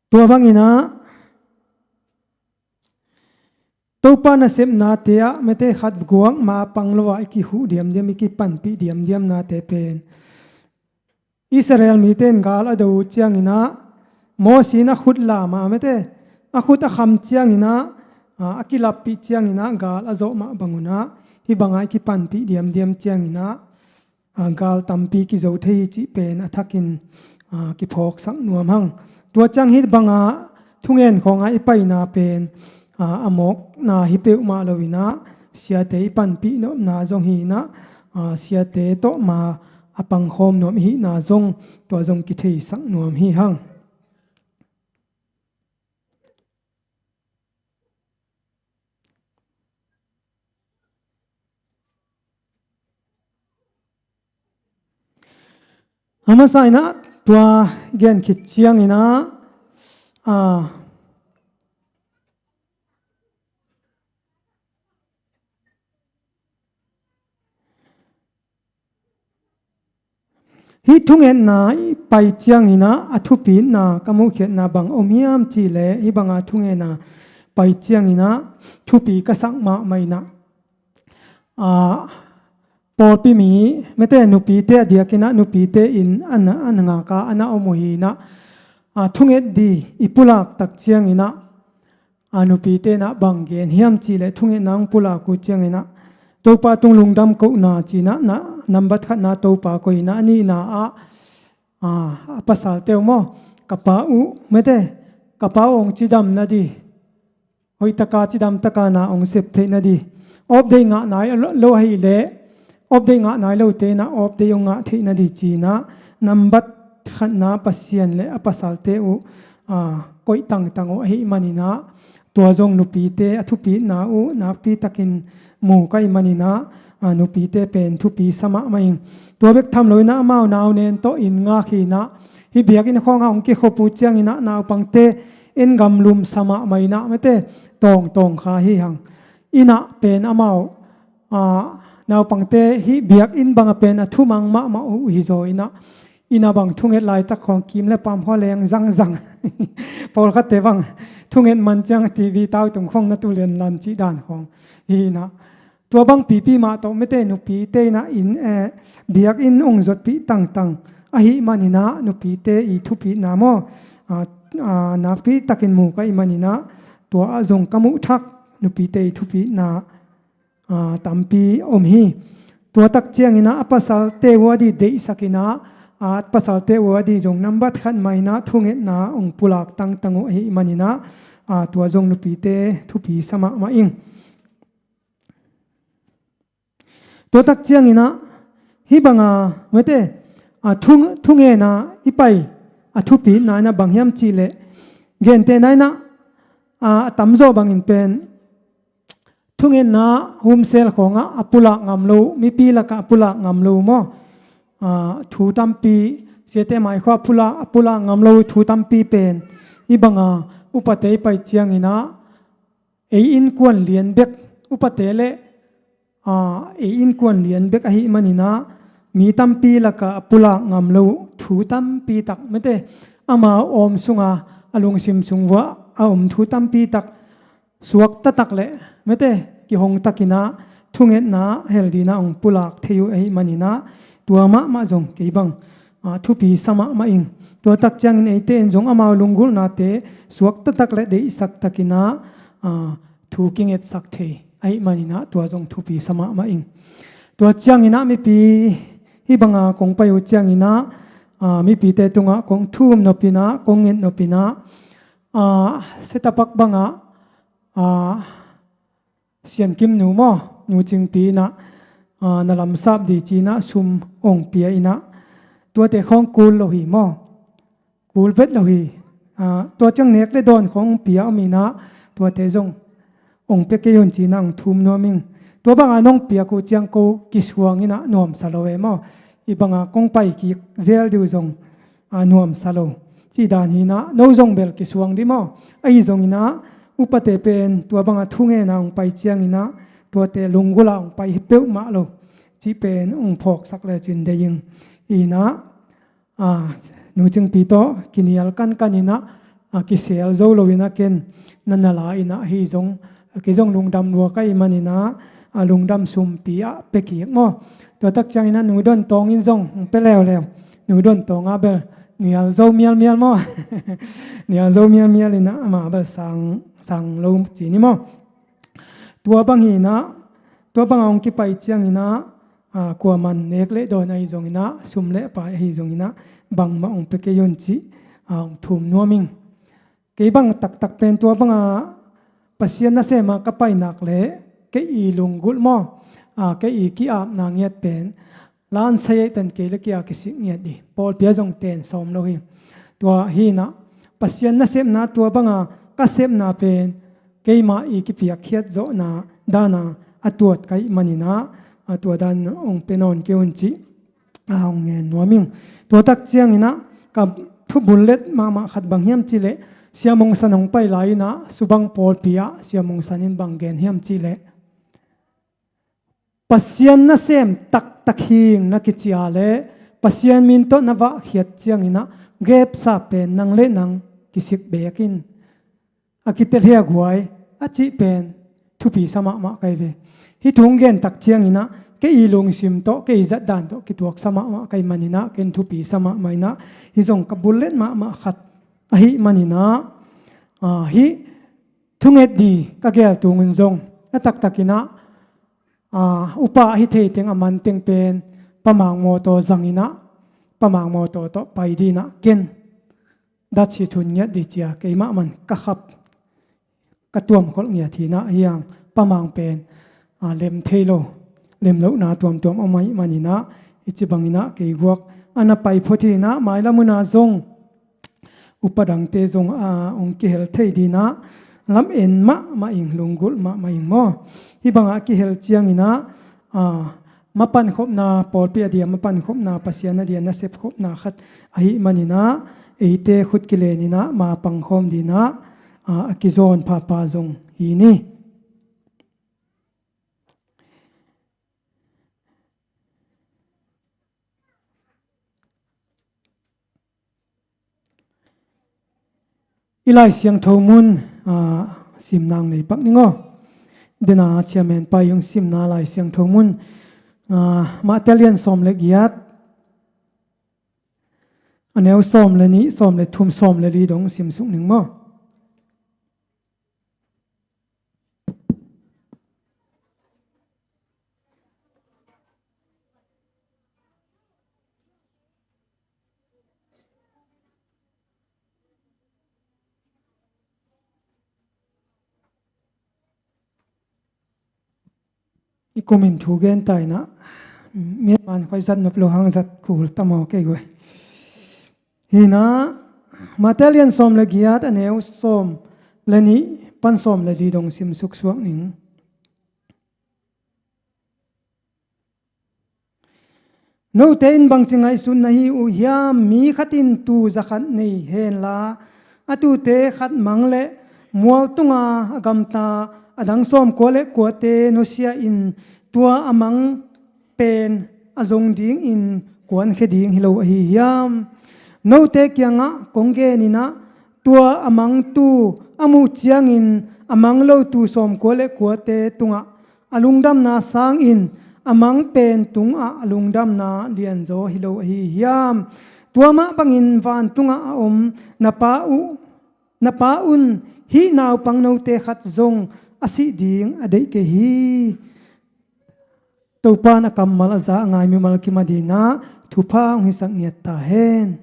Tua banginah Topa nasepnate ah mete khat guak ma pang lo ah i kihuh diamdiam, i kipanpih diamdiamnate pen Israel mite in gal a do uh cianginah, Mosi in a khut lam ah mete, a khut a kham cianginah, a, a kilappih cianginah gal a zawh mah bangunah, hih bangah i kipanpih diamdiam cianginah, a, gal tampi kizo thei hi cih pen a thakin, a, kiphawksak nuam hang. Tua ciang hih bangah thungen khawngah i paina pen, a, a mawkna hi peuhmah loinah, siate i panpih nopna zong hi inah, a, siate tawh ma a pangkhawm nuam i hihna zong, tua zong kitheisak nuam hi hang. A masa inah tua gen khit ciang inah, a, hih thungetna i pai ciang inah a thupitna ka muhkhiatna bang om hiam cih leh, hih banga thungetna pai ciang inah thupi ka sak mahmah inah, a, pawlpi mi, mete nupite a diak inah nupite in a na, a na ngak a, a na om uh hi inah, a, thunget di i pulak tak ciang inah, a, nupite inah bang gen hiam cih leh thungetna hong pulak uh ciang inah Topa tung lungdam kohna ci inah, na, nambat khatna Topa koih inah, a nihna ah, a, a pasalte uh maw, ka pa uh, mete, ka pa uh hong cidam na di, hoihtaka cidamtaka na hong sep theih na di, update ngah nai lo, lo ahih leh update ngah nai lote inah update hong ngah theih na di ci inah, nambat khatna Pasian le a pasalte uh, a, koih tangtang uh ahih man inah, tua zong nupite a thupitna uh nakpitakin mu ka hih man inah, a, nupite pen thupi sa mahmah ing. Tua bek tham lo inah amau nau nen tawh inn ngak hi inah, hih biakinn khawngah hong kikhop uh ciang inah naupangte in gamlum sa mahmah inah, mete, tawngtawng kha hi hang. Inah pen amau, a, naupangte hih biakinn banga pen a thumang mahmah uh hi zaw inah, inah bang thunget laitak khawng kim le pam khawng leng zangzang. Pawlkhatte bang thunget man ciang TV tautung khawng na tu lenlan cih dan khawng hi inah, tua bang pipi mah tawh, mete, nupite inah inn, eh, biakinn hong zotpih tangtang ahih man inah nupite i thupitna maw, a, a, nakpitakin mu ka hih man inah, tua ah zong ka muh thak nupite i thupitna, a, tampi om hi. Tua tak ciang inah a pasalte uh a di deihsak inah, a, pasalte uh a di zong nambat khat mah inah thungetna hong pulak tangtang uh ahih man inah, a, tua zong nupite thupi sa mahmah ing. Tua tak ciang inah hih banga, mete, a, thu, thungetna i pai a thupitna inah bang hiam cih leh, gentehna inah, a, a tamzaw bangin pen thungetna homesel khawngah a pulak ngam lo, mipi lakah a pulak ngam lo maw, a, thu tampi, siate mai khawng a pulak, a pulak ngam lo thu tampi pen hih banga upate i pai ciang inah, ei innkuan lian bek, upate le, a, ei innkuan lian bek ahih man inah, mi tampi lakah a pulak ngam lo thu tampi tak, mete, amau awm sunga, a lungsim sung uah a om thu tampi tak suak taktak le, mete, kihong tak inah thungetna hel dingin hong pulak thei uh ahih man inah, tua mahmah zong kei bang, a, thupi sa mahmah ing. Tua tak ciangin eite in zong amau lunggulhnate suak taktak le deihsak tak inah, a, thu kingetsak thei ahih man inah tua zong thupi sa mahmah ing. Tua ciang inah mipi hih banga kong pai uh ciang inah, a, mipite tungah kong thum nop inah, kong nget nop inah, a, Setapak bangah, a, Sian Kim nu maw, Nu Cing Pi inah, a, na lamsap ding ci inah sum hong pia inah, tuate khawng kul lo hi maw, kul vet lo hi. A, tua ciang nek le dawn khawng hong pia om inah, tuate zong hong pia kei un ci inah hong thum nuam ing. Tua banga nong piak uh ciang ko kisuang inah nuamsa lo e maw. Hih banga kong pai kik zel ding uh zong, a, nuamsa lo. Cih dan hi inah, no zong bel kisuang ding maw. Ahi zong inah, upate pen tua banga thungetna hong pai ciang inah, tuate lunggulh ah hong pai hi peuhmah lo cih pen hong phawksak le cin deih ing. Inah, a, Nu Cing Pi tawh kinial kankan inah, a, kisel zo lo inah ken na na la inah, hih zong, kei zong lungdam lua ka hih man inah, a, lungdam sumpi ah pia kik maw. Tua tak ciang inah Nu Don Tawng in zong hong pia leuleu. Nu Don Tawng ah bel nial zo mialmial maw. Nial zo mialmial inah amah bel sang, sang lo ci ni maw. Tua bang hi inah, tua banga hong kipai ciang inah, a, kuaman nek le dawn ahi zong inah, sum le pai ahi zong inah, bangmah hong pia kei un cih, a, hong thum nuam ing. Kei bang taktak pen tua banga Pasian nasem a ka pai nak leh, kei i lunggulh maw, a, kei i ki-apna ngiat pen, la an sai ei tan kei le kei a kisik ngiat dih. Pawlpi ah zong ten sawm lo hi. Tua hi inah, Pasian nasepna tua banga ka sepna pen, keimah i kipiakkhiat zawhna dana a tuat ka hih maninah, a tua dan hong pia nawn kei un cih a hong ngen nuam ing. Tua tak cianginah ka thubullet mahmah khat bang hiam cihleh, Sia Mungsan hong pai lai-inah Subang pawlpi ah Sia Mungsan in bang gen hiam cihleh, Pasian nasem taktak hing na kici a le Pasian min tawh na vahkhiat cianginah grep sa pen nang le nang kisik beek in, a kitelhiak huai a cih pen thupi sa mahmah ka hi ve. Hih thu hong gen tak cianginah kei i lungsim tawh, kei i zatdan tawh kituaksa mahmah ka hih maninah ken thupi sa mahmah inah, hih zong ka bullet mahmah khat ahih maninah, a, hih thunget di ka gel tungun zong a taktakinah, a, upa ahi thei teng a man teng pen Pa Mang mawtaw zanginah, Pa Mang mawtaw tawh pai dinah ken datsi thun ngiat di cia keimah man ka khap, ka tuamkholh ngiat hinah hiang Pa Mang pen, a, lem thei lo, lem lohna tuamtuam om ahih maninah, i ci banginah kei guak a na pai phot hinah, mailam una zong upa dangte zong, a, hong kihel thei dinah lam en mahmah ing, lunggulh mahmah ing maw. Hih bangah kihel cianginah, a, mapankhopna, pawlpi a dia mapankhopna, Pasian a dia nasepkhopna khat ahih maninah, eite khut kileninah ma pangkhawm dinah, a, a kizawn phapha zong hi ni. I Lai Siangtho mun, a, sim nang nei pak ning aw. Dena chairman pa i hong simna Lai Siangtho mun, a, Mate lian sawm le giat, a neu sawm le nih, sawm le thum, sawm le li dong simsuk ning maw. I kumin thu gen ta inah, mianman khuai zat nop lo hang zat kul tamaw kei guai. Hinah, Mate lian sawm le giat a neu sawm le nih pan sawm le li dong simsuk suak ning. Note in bangci ngaihsut na hi uh hiam? Mi khat in tuu za khat nei henla, a tuute khat mang leh mual tunga a gamta a dang sawmkua le kuate nusia in tua a mang pen a zong dingin kuankhia ding hi lo ahi hiam? Note kiangah kong geninah, tua a mang tuu a muh ciangin a mang lo tuu sawmkua le kuate tungah a lungdamna sangin a mang pen tungah a lungdamna lianzaw hi lo ahi hiam? Tua mah bangin vantungah a om na Pa uh, na Pa un hih naupang note khat zong a sih ding a deih kei hi. Topa in a kammal a za a ngai mimal kim a dinah thupha hong hisak ngiat ta hen.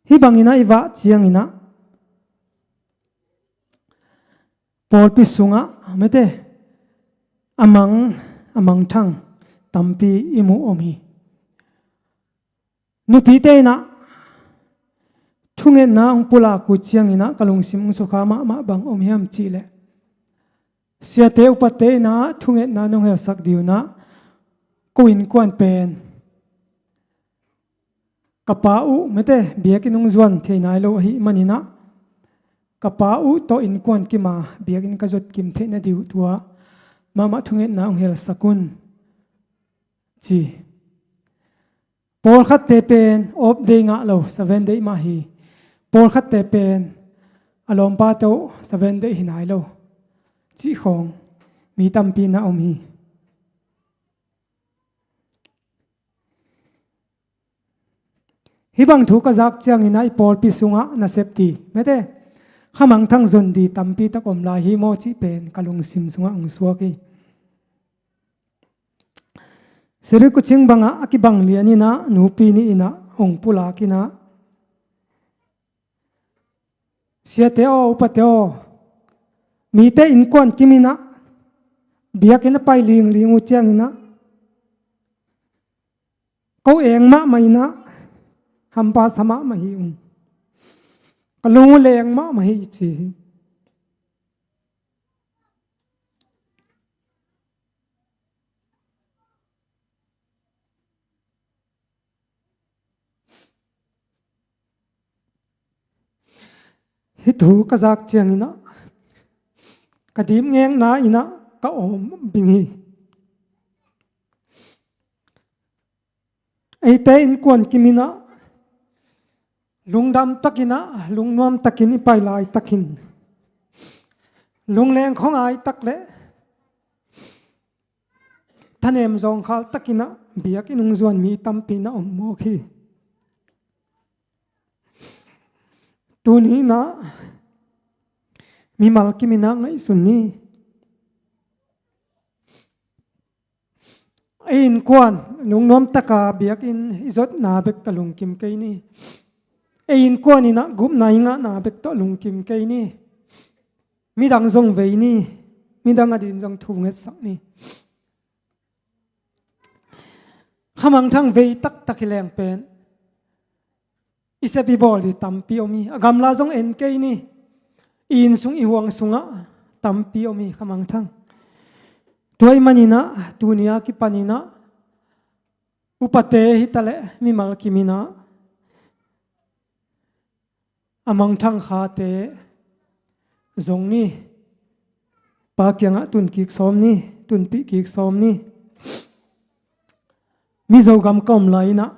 Hih banginah i vah cianginah pawlpi sungah mete a mang, a mangthang tampi i muh om hi. Nupite inah thungetna hong pulak uh cianginah ka lungsim hong sukha mahmah bang om hiam cihleh, siate upate inah thungetna nong helsak dih unah ko innkuan pen ka pa uh mete biakinn hong zuan thei nai lo ahih maninah, ka pa uh tawh innkuan kima biakinn ka zot kim theih nadih uh tua mahmah thungetna hong helsak un ci. Pawlkhatte pen off day ngah lo, seven day mah hi. Pawlkhatte pen a lawmpa tawh seven day hi nai lo cih khawng mi tampi na om hi. Hih bang thu ka zak ciangin ah i pawlpi sungah nasep dih mete khamangthang zon dih tampi tak om lai hi maw cih pen ka lungsim sungah hong suak hi. Siri Kuching bangah a kibang lian inah nupi nih inah hong pulak inah, siate aw, upate aw, Mite innkuan kim in ah biakinn a pai lingling uh ciangin ah, ko eng mahmah in ah, hampa sa mahmah hi ung. Ka lung uh leng mahmah hi ci hi. Hih thu ka zak ciangin ah, ka dipngekna in ah ka awm bing hi. Eite innkuan kim in ah, lungdam takin ah, lungnuam takin i pai laitakin, lungleng khuangai tak le thanem zawngkhal takin ah biakinn hong zuan mi tampi na om mawk hi. Tuni in ah mimal kim in ah ngaihsun ni. I innkuan lungnuam taka biakinn i zotna bek tawh lungkim kei ni. I innkuan in ah gupna i ngahna bek tawh lungkim kei ni. Midang zong vei ni. Midang adingin zong thu ngetsak ni. Khamangthang vei taktak hi leng pen i sep i bawl hi tampi om hi. A gamla zong en kei ni. I inn sung i huang sungah tampi om hi khamangthang. Tua ahih manin ah tuni a kipanin ah upate hi taleh mimal kim in ah a mangthang khate zong ni. Pa kiangah tun kik sawm ni, tunpih kik sawm ni. Mizo gam ka om lai in ah,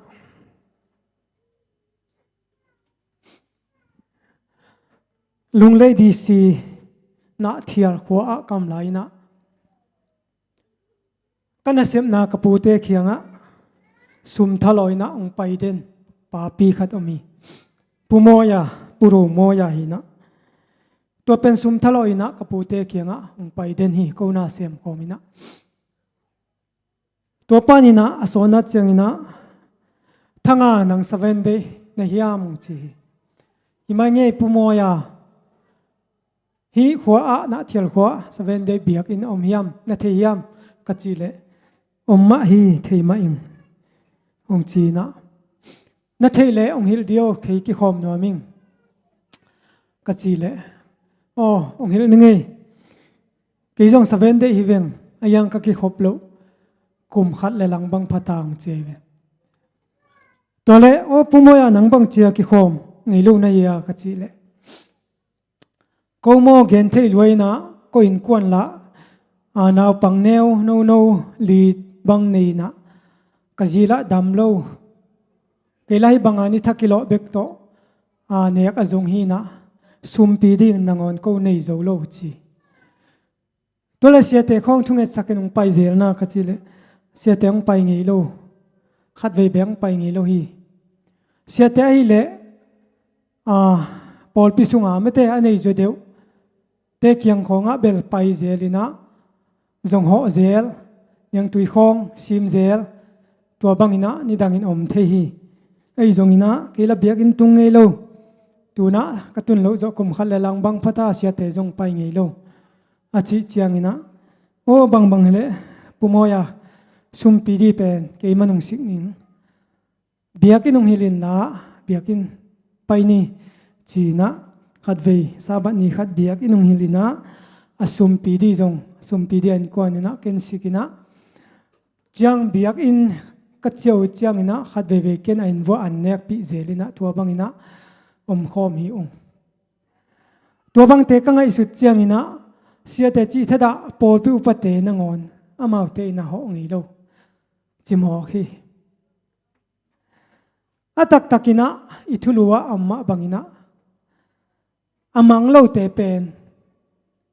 Lunglei D C Nahthial khua ah ka om lai in ah, ka nasepna ka pute kiangah sum thalaw in ah hong pai den papi khat om hi. Pu Mawia, Pu Ru Mawia hi in ah, tua pen sum thalaw in ah ka pute kiangah hong pai den hi, ko na sem kawm in ah. Tua panin ah a sawnna ciangin ah, "Thanga, nang Seven Day na hiam?" hong ci hi. "Hi mai ngei Pu Mawia, hih khua ah, Nahthial khua ah Seven Day biakinn a om hiam, na thei hiam?" ka cih leh, "Om mah hi, thei mah ing," hong ci in ah, "Na theih leh hong hilh dih, kei kikhawm nuam ing," ka cih leh, "Aw, hong hilh ning ei. Kei zong Seven Day hi veng, a hiang ka kikhop loh kum khat le lang bang pha ta," hong ci hi ve. Tua leh, "Aw Pu Mawia, nang bang ci a kikhawm ngei lo na hi a?" ka cih leh, "Ko maw, gen thei lua in ah, ko innkuan lah, a, naupang neu nono li bang nei in ah, ka zi lah dam lo. Kei lah hih banga ni thak kilawh bek tawh, a, nek a zong hi in ah, sumpi ding nangawn ko nei zo lo," ci. Tua leh, "Siate khawng thungetsak in hong pai zel na," ka cih leh, "Siate hong pai ngei lo. Khatvei bek hong pai ngei lo hi. Siate ahih leh, a, pawlpi sunga mate a nei zaw deuh te kiang khawngah bel pai zel in ah, zong hawh zel, niangtui khawng sim zel, tua bang in ah nidangin om thei hi. Ei zong in ah kei lah biakinn tung ngei lo. Tu in ah ka tun loh zawh kum khat le lang bang pha ta, siate zong pai ngei lo," a cih ciangin ah, "Aw, bangbang hi leh Pu Mawia, sumpi ding pen kei mah nong sik ning. Biakinn hong hilh in la, biakinn pai ni," ci in ah, khatvei Sabbath ni khat biakinn hong hilh in ah, a sumpi ding zong, sumpi ding a innkuan in ah ken sik in ah, ciang biakinn ka ciah uh ciangin ah, khatveivei ken a inn vuah an nekpih zel in ah, tua bangin ah omkhawm hi ung. Tua bangte ka ngaihsut ciangin ah, siate cih thadah pawlpi upate nangawn amaute in ah hawh ngei lo, ci mawk hi. A taktakin ah i thulu ah a om mah bangin ah, a mang lote pen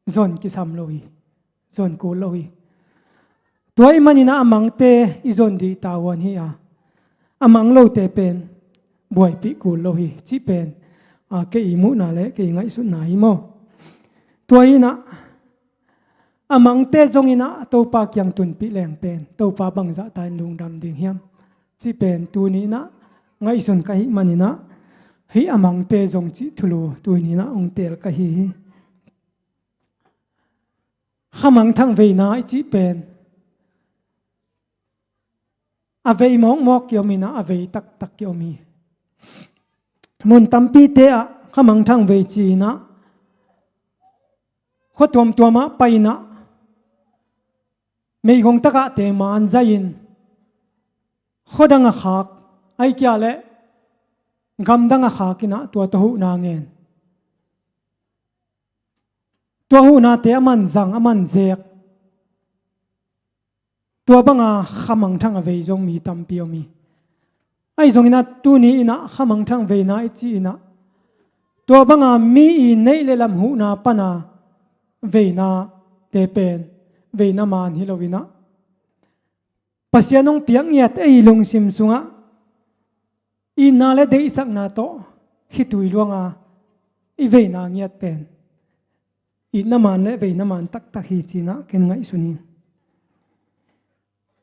zon kisam lo hi, zon kul lo hi. Tua ahih manin ah a mangte i zon ding tavuan hi a, a mang lote pen buaipih kul lo hi, cih pen, a, kei i muhna le kei i ngaihsutna hi maw. Tua hi in ah, a mangte zong in ah Topa kiang tunpih leng pen Topa bangzah ta in lungdam ding hiam, cih pen tuni in ah ngaihsun ka hih manin ah, hih a mangte zong cih thulu tuni in ah hong teel ka hi hi. Khamangthang veina i cih pen a vei mawkmawk kiom inah a vei taktak kiom hi. Mun tampite ah khamangthang vei ci inah khua tuamtuamah pai inah meigong tagahte man zai-in khuadang a khak, ahih kei leh gamdang a khak inah tua tawh huhna ngen. Tua huhnate a man zang, a man zek. Tua banga khamangthang a vei zong mi tampi om hi. Ahi zong inah tuni inah khamangthang veina i cih inah tua banga mi i neih le lam huhna pana veinate pen veina man hi lo inah Pasian hong piak ngiat ei lungsim sungah itna le deihsakna tawh khitui luanga i veina ngiat pen itna man le veina man taktak hi ci inah ken ngaihsun hi.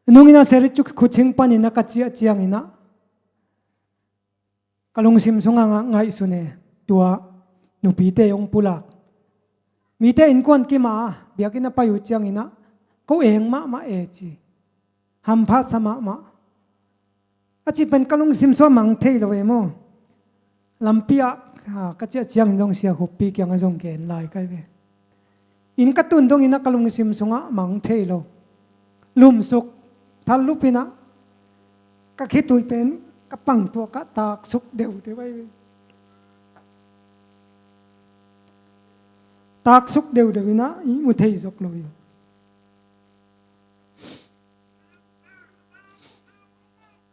Nung inah Seri cu khuching panin a ka ciah ciang inah ka lungsim sungah ngaihsun e, tua nupite hong pulak. Mite innkuan kimah a biakinn a pai uh ciang inah ko eng mahmah e ci. Hamphatsa mahmah. A cih pen ka lungsim sungah mang thei lo e maw. Lampi ah ka ciah ciangin zong Sia Khuppi kiangah zong gen lai ka hi ve. Inn ka tun dong inah ka lungsim sungah mang thei lo. Lumsuk, thallup inah ka khitui pen ka pangtuak ah taksuk deudeu ahi ve. Taksuk deudeu inah ihmu thei zok lo hi.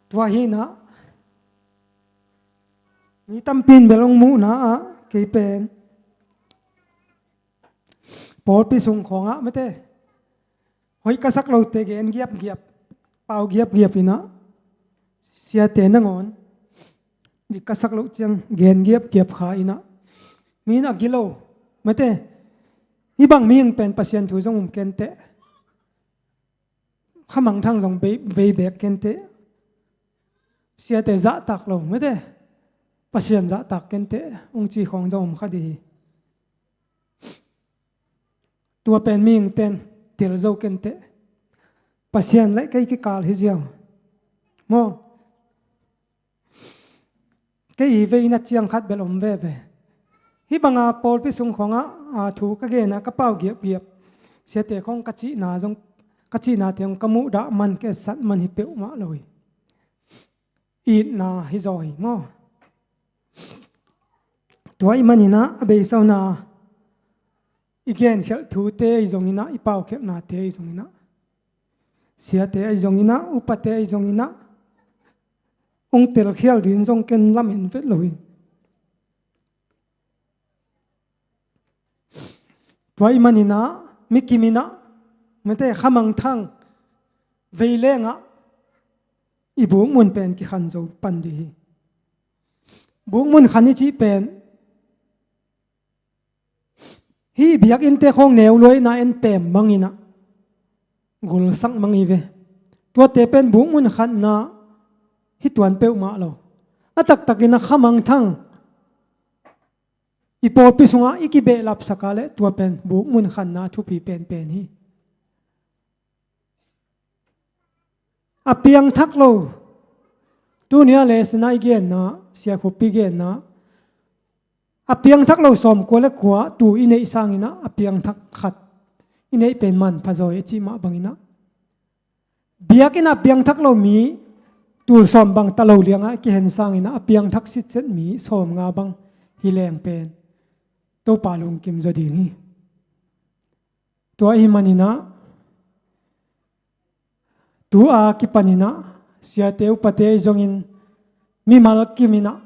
Tua hi inah mi tampi in bel hong muhna ah kei pen pawlpi sung khawngah mate hoih ka sak lote gen giapgiap, pau giapgiap inah siate nangawn dik ka sak loh ciang gen giapgiap kha inah mi in a gilo mate hih bang mihing pen Pasian thu zong um kenteh. Khamangthang zong vei, vei bek kenteh. Siate zahtak lo mate Pasian zahtak kenteh hong ci khawng zong om kha dih hi. Tua pen mihingte'n tel zo kenteh. Pasian le kei kikal hi ziau maw. Kei i veina ciang khat bel om veve. Hih banga pawlpi sung khawngah a thu ka gena ka pau giapgiap siate khawng ka cihna zong ka cihnate hong ka muhdah man ka etsat man hi peuhmah lo hi. Itna hi zaw hi maw. Tua ih maninah a beisona i genkhelh thute ahi zonginah i paukhelhnate ahi zonginah siate ahi zonginah upate ahi zonginah hong telkhial ding zong ken lamen vet lo hi. Tua ih maninah mikiminah mate khamangthang veilengah i bukmun pen kikhan zo pan dih hi. Bukmun khan i cih pen hih biakinnte khawng neu luaina en pem manginah gulsak mang hi ve. Tuate pen bukmun khanna hi tuan peuhmah lo. A taktakinah khamangthang i pawlpi sungah i kibehlapsak a le tua pen bukmun khanna a thupi penpen hi. A piangthak lo. Tunia le sina i genna siakhuppi genna a piangthak lo sawmkua le kua tu i neih sanginah a piangthak khat i neih pen manpha zaw hi a cih mah banginah biakinn a piangthak lo mi tul sawm bang ta lo liangah kihen sanginah a piangthak sitset mi sawmnga bang hi leng pen Topa lungkim zaw ding hi. Tua ahi maninah tu a kipaninah siate upate ahi zongin mimal kiminah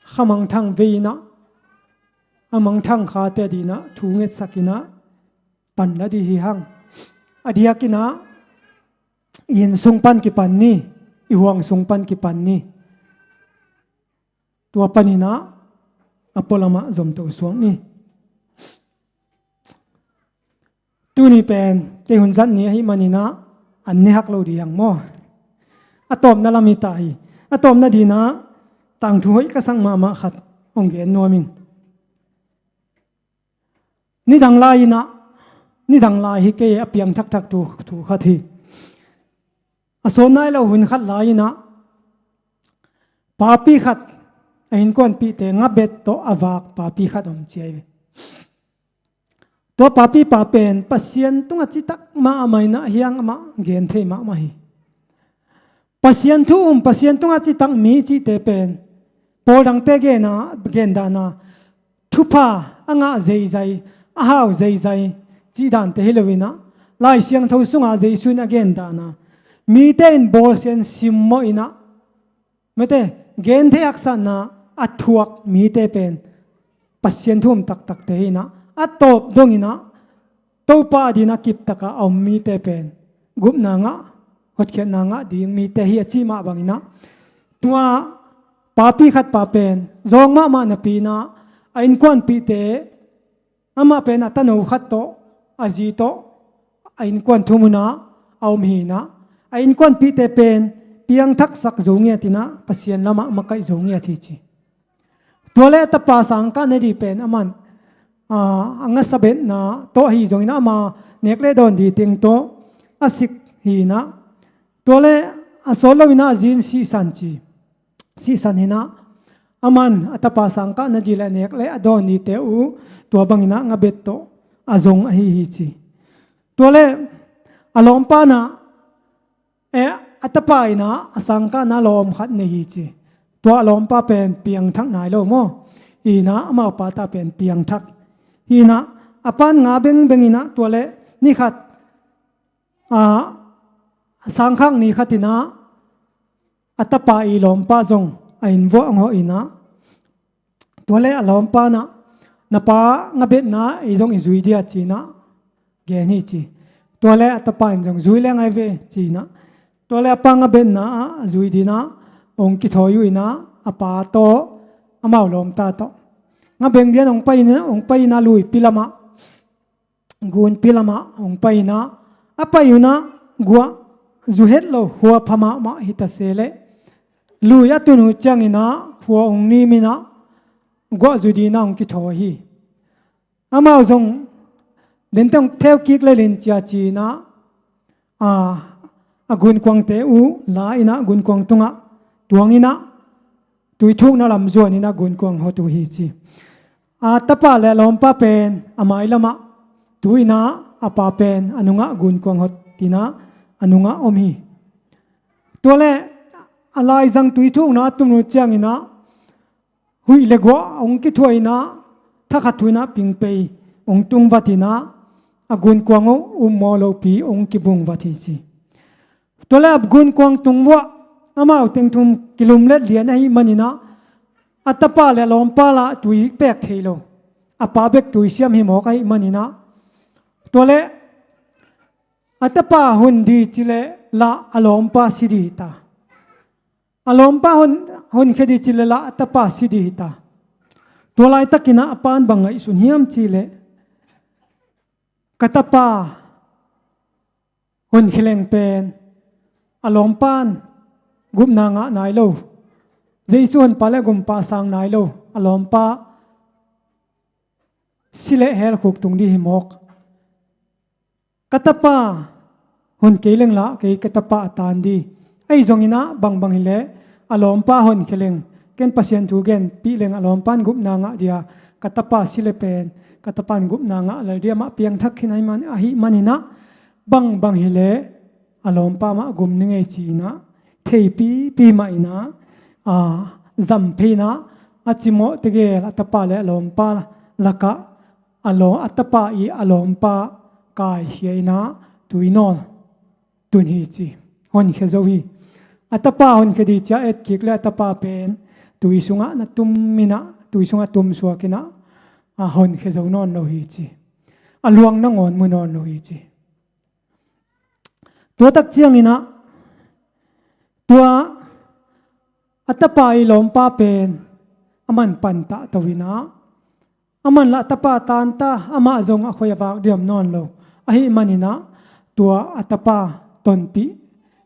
khamangthang vei inah a mangthang khate dinah thu ngetsakinah pan la dih hi hang. A diakinah i inn sung pan kipan ni, i huang sung pan kipan ni. Tua paninah a pualamah zomto suak ni. Tuni pen kei hun zat ni ahi maninah an ne hak lo dih hang maw. A tawpna lam hi ta hi. A tawpna dinah tangthu hoih ka sak mahmah khat hong gen nuam ing. Nidang lai-inah nidang lai hi kei, a piang thakthak thu, thu khat hi. A sawn nai lo hun khat lai-in ah papi khat, a innkuanpihte ngabet tawh a vak papi khat om ci ahi ve. Tua papipa pen Pasian tungah citak mahmah in ah hiang amah gen thei mahmah hi. Pasian thu um, Pasian tungah citak mi cihte pen pawl dangte gen a, gen dan a, thupha a ngah zeizai, a hau zeizai cih dante hi lo-in ah, Lai Siangtho sungah Jesu in a gen dan a, mite in bawlsia in simmawh in ah, mite gen thei haksatna a thuak mite pen Pasian thu um taktakte hi-in ah, a tawp dongin ah Topa adingin a kiptak a om mite pen gupna ngah, hotkhiatna ngah ding mite hi, a cih mah bangin ah, tua papi khatpa pen zawng mahmah napi-in ah, a innkuanpihte, amah pen a tano khat tawh, a zi tawh, a innkuan thum hun ah a om hi-in ah, a innkuanpihte pen piangthaksak zo ngiat in ah, Pasian lamah makaih zo ngiat hi ci. Tua leh a tapa sangkah nading pen aman, aa, a ngasa betna tawh ahi zongin ah, ama nek le dawn ding teng tawh a sik hi-in ah, tua leh a sawt lo-in ah a zi in sihsan ci. Sihsan hi-in ah, aman a tapa sangkah nading le a nek le a dawn dingte uh tua bangin ah ngabet tawh a zong ahi hi ci. Tua leh a lawmpa in ah, eh, a tapa in ah a sangkahna lawm khat nei hi ci. Tua a lawmpa pen piangthak nai lo maw. Hi-in ah amau pa ta pen piangthak hi-in ah, a pa in nga bengbeng in ah, tua leh ni khat, a, sangkhak ni khat in ah, a tapa i lawmpa zong a inn vuah hong hawh in ah, tua leh a lawmpa in ah, na pa ngabetna ei zong i zui dia ci-in ah gen hi ci. Tua leh a tapa in zong zui leng ahi ve ci-in ah, tua leh a pa ngabetna ah a zui dingin ah hong kithawi uh in ah, a pa tawh, amau lawmta tawh nga beng dingin hong pai in ah, hong pai in ah luipi lamah, gunpi lamah hong pai in ah, a pai un ah guah zu het lo khua pha mahmah hi ta se leh, lui a tun uh ciangin ah khua hong nim in ah guah zu dingin ah hong kithawi hi. Amau zong, den teng theu kik lel in cia ci-in ah, a, a gunkuangte uh la in ah gunkuang tungah tuang in ah, tui thukna lam zuan in ah gunkuang hot uh hi ci. A tapa le a lawmpa pen a mai lamah tu in ah, a pa pen a nungah gunkuang hot in ah a nungah om hi. Tua leh a laizang tui thukna a tun uh ciangin ah, huih le guah hong kithuah in ah, thakhat thu in ah pingpei hong tungvat in ah, a gunkuang uh um mawh lopi hong kibungvat hi ci. Tua leh a gunkuang tung vuah amau teng thum kilumlet lian ahih manin ah, a tapa le a lawmpa lah tui pek thei lo, a pa bek tui siam hi mawk ahih manin ah, tua leh a tapa hon ding ci leh lah a lawmpa si ding hi ta. A lawmpa hon, honkhia ding ci leh lah a tapa si ding hi ta. Tua laitakin ah a pa in bang ngaihsun hiam cih leh, ka tapa honkhia leng pen a lawmpa in gupna ngah nai lo, Jesu honpa le gumpa sang nai lo a lawmpa si leh hell khuk tung ding hi mawk. Ka tapa hon kei leng lah kei ka tapa a tan ding. Ahi zongin ah bangbang hi leh a lawmpa honkhia leng, ken Pasian thu genpih leng a lawmpa in gupna ngah ding a, ka tapa si leh pen ka tapa in gupna ngah lel ding, amah piangthak khin ahih man, ahih manin ah bangbang hi leh a lawmpa mah gum ni ngei ci-in ah, theipipi mah in ah, a, zam phei in ah, a cimawh tegel a tapa le a lawmpa lakah a law, a tapa i a lawmpa kaikhia in ah tui nawl tun hi ci. Honkhia zo hi. A tapa honkhia ding ci-a etkik leh a tapa pen tui sungah na tum in ah, tui sungah tum suak in ah, a, honkhia zo nawn lo hi ci. A luang nangawn mu nawn lo hi ci. Tua tak ciangin ah, tua a tapa i lawmpa pen aman pantah to in ah, aman lah a tapa tan ta, amah zong a khoi a vak diam nawn lo. Ahih manin ah tua a tapa tonpih,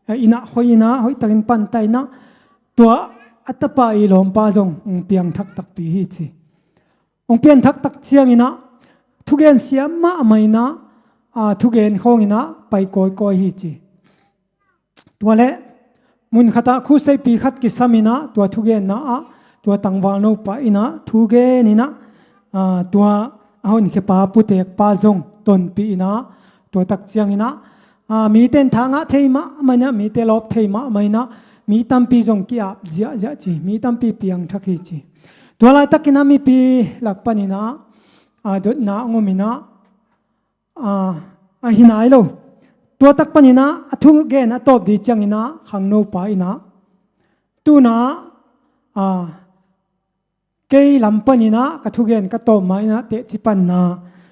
eh, in ah khoi in ah hoihtakin pantah in ah, tua a tapa i lawmpa zong hong piangthak takpi hi ci. Hong piangthak tak ciangin ah, thugensia mahmah in ah, a, thugen khawng inah pai kawikawi hi ci. Tua leh mun khatah khuseipi khat kisam inah tua thugenna ah tua tangval nopa inah thugen inah, a, tua a honkhia pa putekpa zong tonpih inah tua tak ciang inah, a, mite in tha ngah thei mahmah inah, mite lawp thei mahmah inah, mi tampi zong ki-ap ziahziah ci, mi tampi piangthak hi ci. Tua laitak inah mipi lak pan inah, a, dotna hong om inah, a, ahi nai lo. Tua tak pan inah a thugen a tawp ding ciang inah khangnopa inah, tu-in ah, a, kei lam pan inah ka thugen ka tawp ma inah teci panna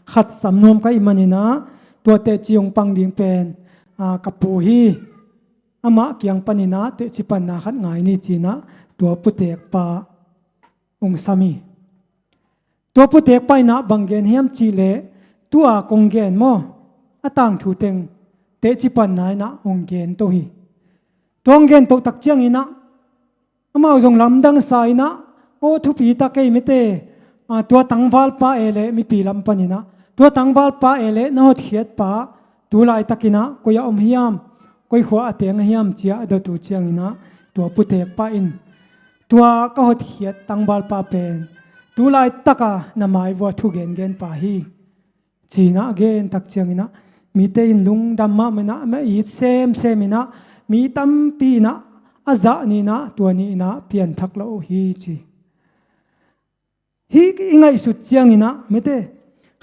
khat sam nuam ka hih man inah tua teci hong pang ding pen, a, ka pu hi, amah kiang pan inah teci panna khat ngai ni ci inah tua putekpa hong sam hi. Tua putekpa inah bang gen hiam cih leh, tu-a kong gen maw, a tangthu teng teci panna inah hong gen to hi. Tua hong gen toh tak ciang inah amau zong lamdang sa inah, aw, thupi tak ei mite, a, tua tangvalpa e leh, mipi lam pan inah tua tangvalpa e leh na hotkhiatpa tu laitak inah koi ah om hiam, koi khua a teng a hiam ci-a a dot uh ciang inah tua putekpa in, tua ka hotkhiat tangvalpa pen tu laitak a na mai vua thugengenpa hi ci inah a gen tak ciang inah mite in lungdam mahmah inah, mah it semsem inah, mi tampi inah a zah ni inah tua ni inah pianthak lo uh hi ci. Hih i ngaihsut ciang inah mite,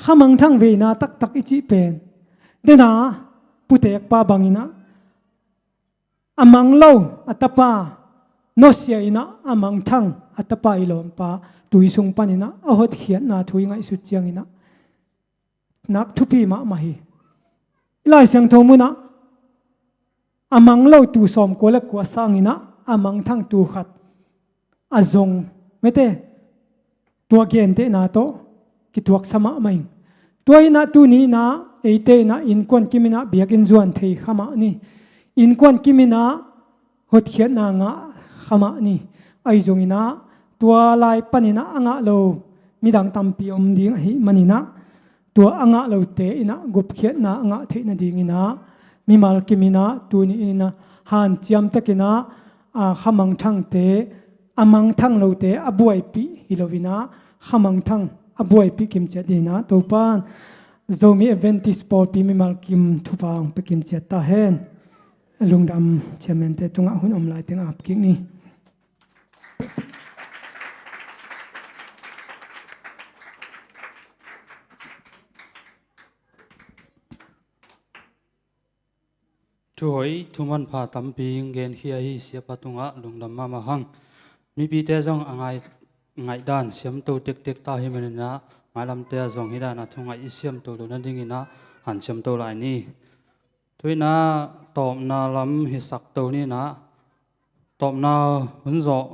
khamangthang veina taktak i cih pen, dena putekpa bang inah a mang lo a tapa nusia inah a mangthang a tapa i lawmpa tui sung pan inah a hotkhiatna thu i ngaihsut ciang inah nak thupi mahmah hi. I Lai Siangtho mun ah a mang lo tuu sawmkua le kua sang inah a mangthang tuu khat a zong mite, tua gentehna tawh kituaksa mahmah ing. Tua inah tuni inah eite inah innkuan kim inah biakinn zuan thei kha mah ni. Innkuan kim inah hotkhiatna ngah kha mah ni. Ahi zong inah tua lai pan inah a ngah lo midang tampi om ding ahih man inah tua a ngah lote inah gupkhiatna a ngah theih nading inah mimal kim inah tuni inah hanciam tak inah, a, khamangthangte, a mangthang lote a buaipih hi lo inah khamangthang a buaipih kimciat ding inah Topa'n Zomi Adventist Pawlpi mimal kim thupha hong pia kimciat ta hen. Lungdam. Chairman-te tungah hun om lai teng ap kik ni. Thuhoih thumanpha tampi genkhia hi. Siapa tungah lungdam mahmah hang. Mipite zong a ngai, ngaihdan siamto tektek ta hi man inah mailamte ah zong hih dan a thungaih i siamto loh nading inah hanciamto lai ni. Tu inah tawpna lam hisak to ni inah, tawpna hun zawh,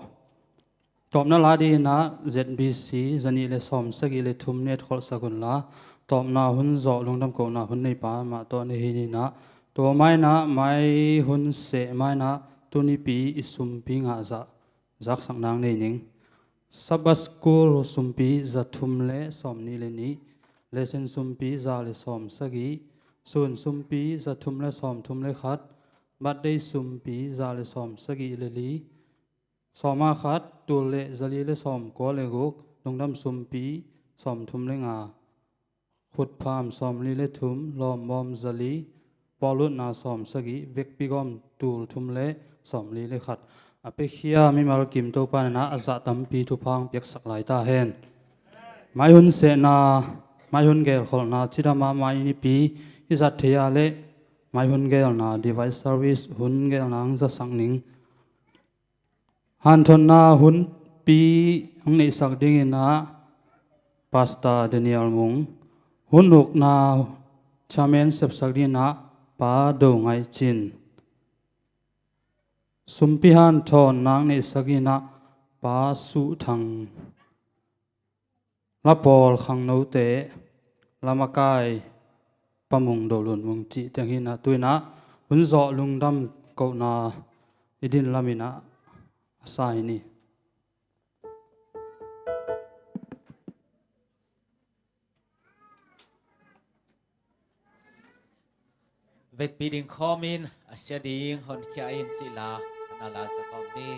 tawpna la ding inah Z B C zanih le sawmsagih le thum na etkholhsak unla, tawpna hun zawh lungdam kohna hun neipa mah tawh na hi ni inah, tua ma inah mai hun seh ma inah tunipi i sumpi ngah zah zaksak nang nei ning. Sabbath School sumpi za thum le sawmnih le nih, lesson sumpi za le sawmsagih, sun sumpi za thum le sawmthum le khat, birthday sumpi za le sawmsagih le li, sawma khat, tul le zali le sawmkua le guk, lungdam sumpi sawmthum le nga, khutpham sawmli le thum, lawmbawm zali, pawllutna sawmsagih, vekpi gawm tul thum le sawmli le khat. A piakhia mimal kim Topa in a zah tampi thupha hong piaksak lai ta hen. Mai hun sehna, mai hun gelkholhna cidam a mai nipi i zat thei a leh mai hun gelna, divine service hun gelna hong zasak ning. Hanthotna hunpi hong neihsak dingin ah Pastor Daniel Mung, hun ukna chairman sepsak dingin ah Pa Do Ngaih Cin, sumpi hanthawnna hong neihsak dingin ah Pa Suh Thang, lapawl khangnote, lamakai Pa Mung Do Lun Mung cih teng hi in ah, tu in ah hun zawh lungdam kohna i din lam in ah a sa hi ni. Vekpi ding khawmin a sia ding honkhia in cih la, na la sa khawm ni.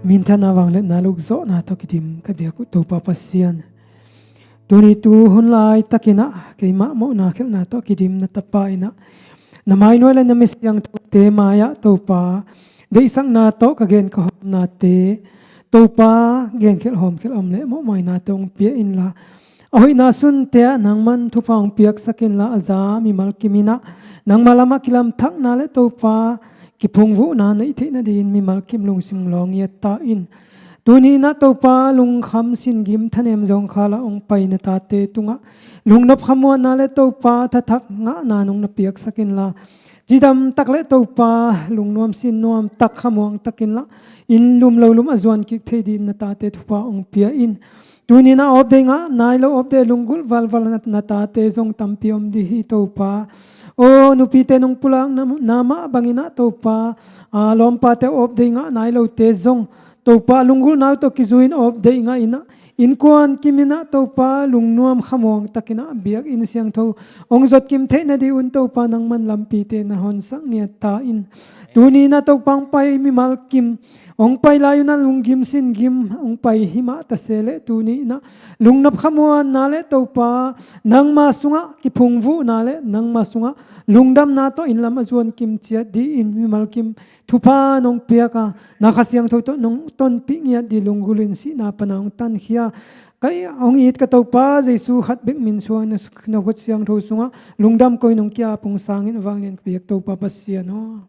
Minthanna, vangliatna, lukzawhna tawh kidim ka biak uh Topa Pasian, tuni tu hun laitakin ah keimah mawhna khialhna tawh kidim na Tapa in ah, na mainuai le na mi siangthote mai-ah Topa, deihsakna tawh ka gen ka hawmnate Topa, genkhelh hawmkhelh om le mawhmainate hong pia inla, a hoihna sunte ah nangman thupha hong piaksak inla, a za mimal kim in ah nangma lamah kilamthakna le Topa kiphungvuhna neih theih nadingin mimal kim lungsim lawng ngiat ta in. Tuni in ah Topa, lungkham singim thanem zawngkhal ah hong pai na tate tungah lungnop khamuanna le Topa thathak ngahna nong na piaksak inla, cidam tak le Topa, lungnuam sinnuam tak, khamuang takin lah, inn lum lo lum a zuan kik thei dingin na tate thupha hong pia in. Tuni in ah off day ngah nai lo, off day lunggulh valval na, na tate zong tampi om ding hi Topa. Aw, nupite nong pulakna mah bangin ah Topa, a, lawmpate off day ngah nai lote zong Topa, lunggulhna uh tawh kizui in off day ngah in ah, innkuan kim in ah Topa, lungnuam khamuang takin ah biakinn siangtho hong zot kim theih nadingun Topa, nangman lampite na honsak ngiat ta in. Tuni in ah Topa, hong pai mimal kim, hong pai lai un ah lunggim singim hong pai hi mah ta se leh, tuni in ah lungnop khamuanna le Topa, nangma sungah kiphungvuhna le nangma sungah lungdamna tawh inn lam a zuan kim ciat dingin mimal kim thupha nong piak a, na Kha Siangtho tawh nong tonpih ngiat ding lunggulh in sihna pana hong tankhia, ka hong it ka Topa Jesu khat bek min suangin na, na khut siangtho sungah lungdam ko-in hong ki-ap hong sangin, a vanglian ka biak Topa Pasian aw.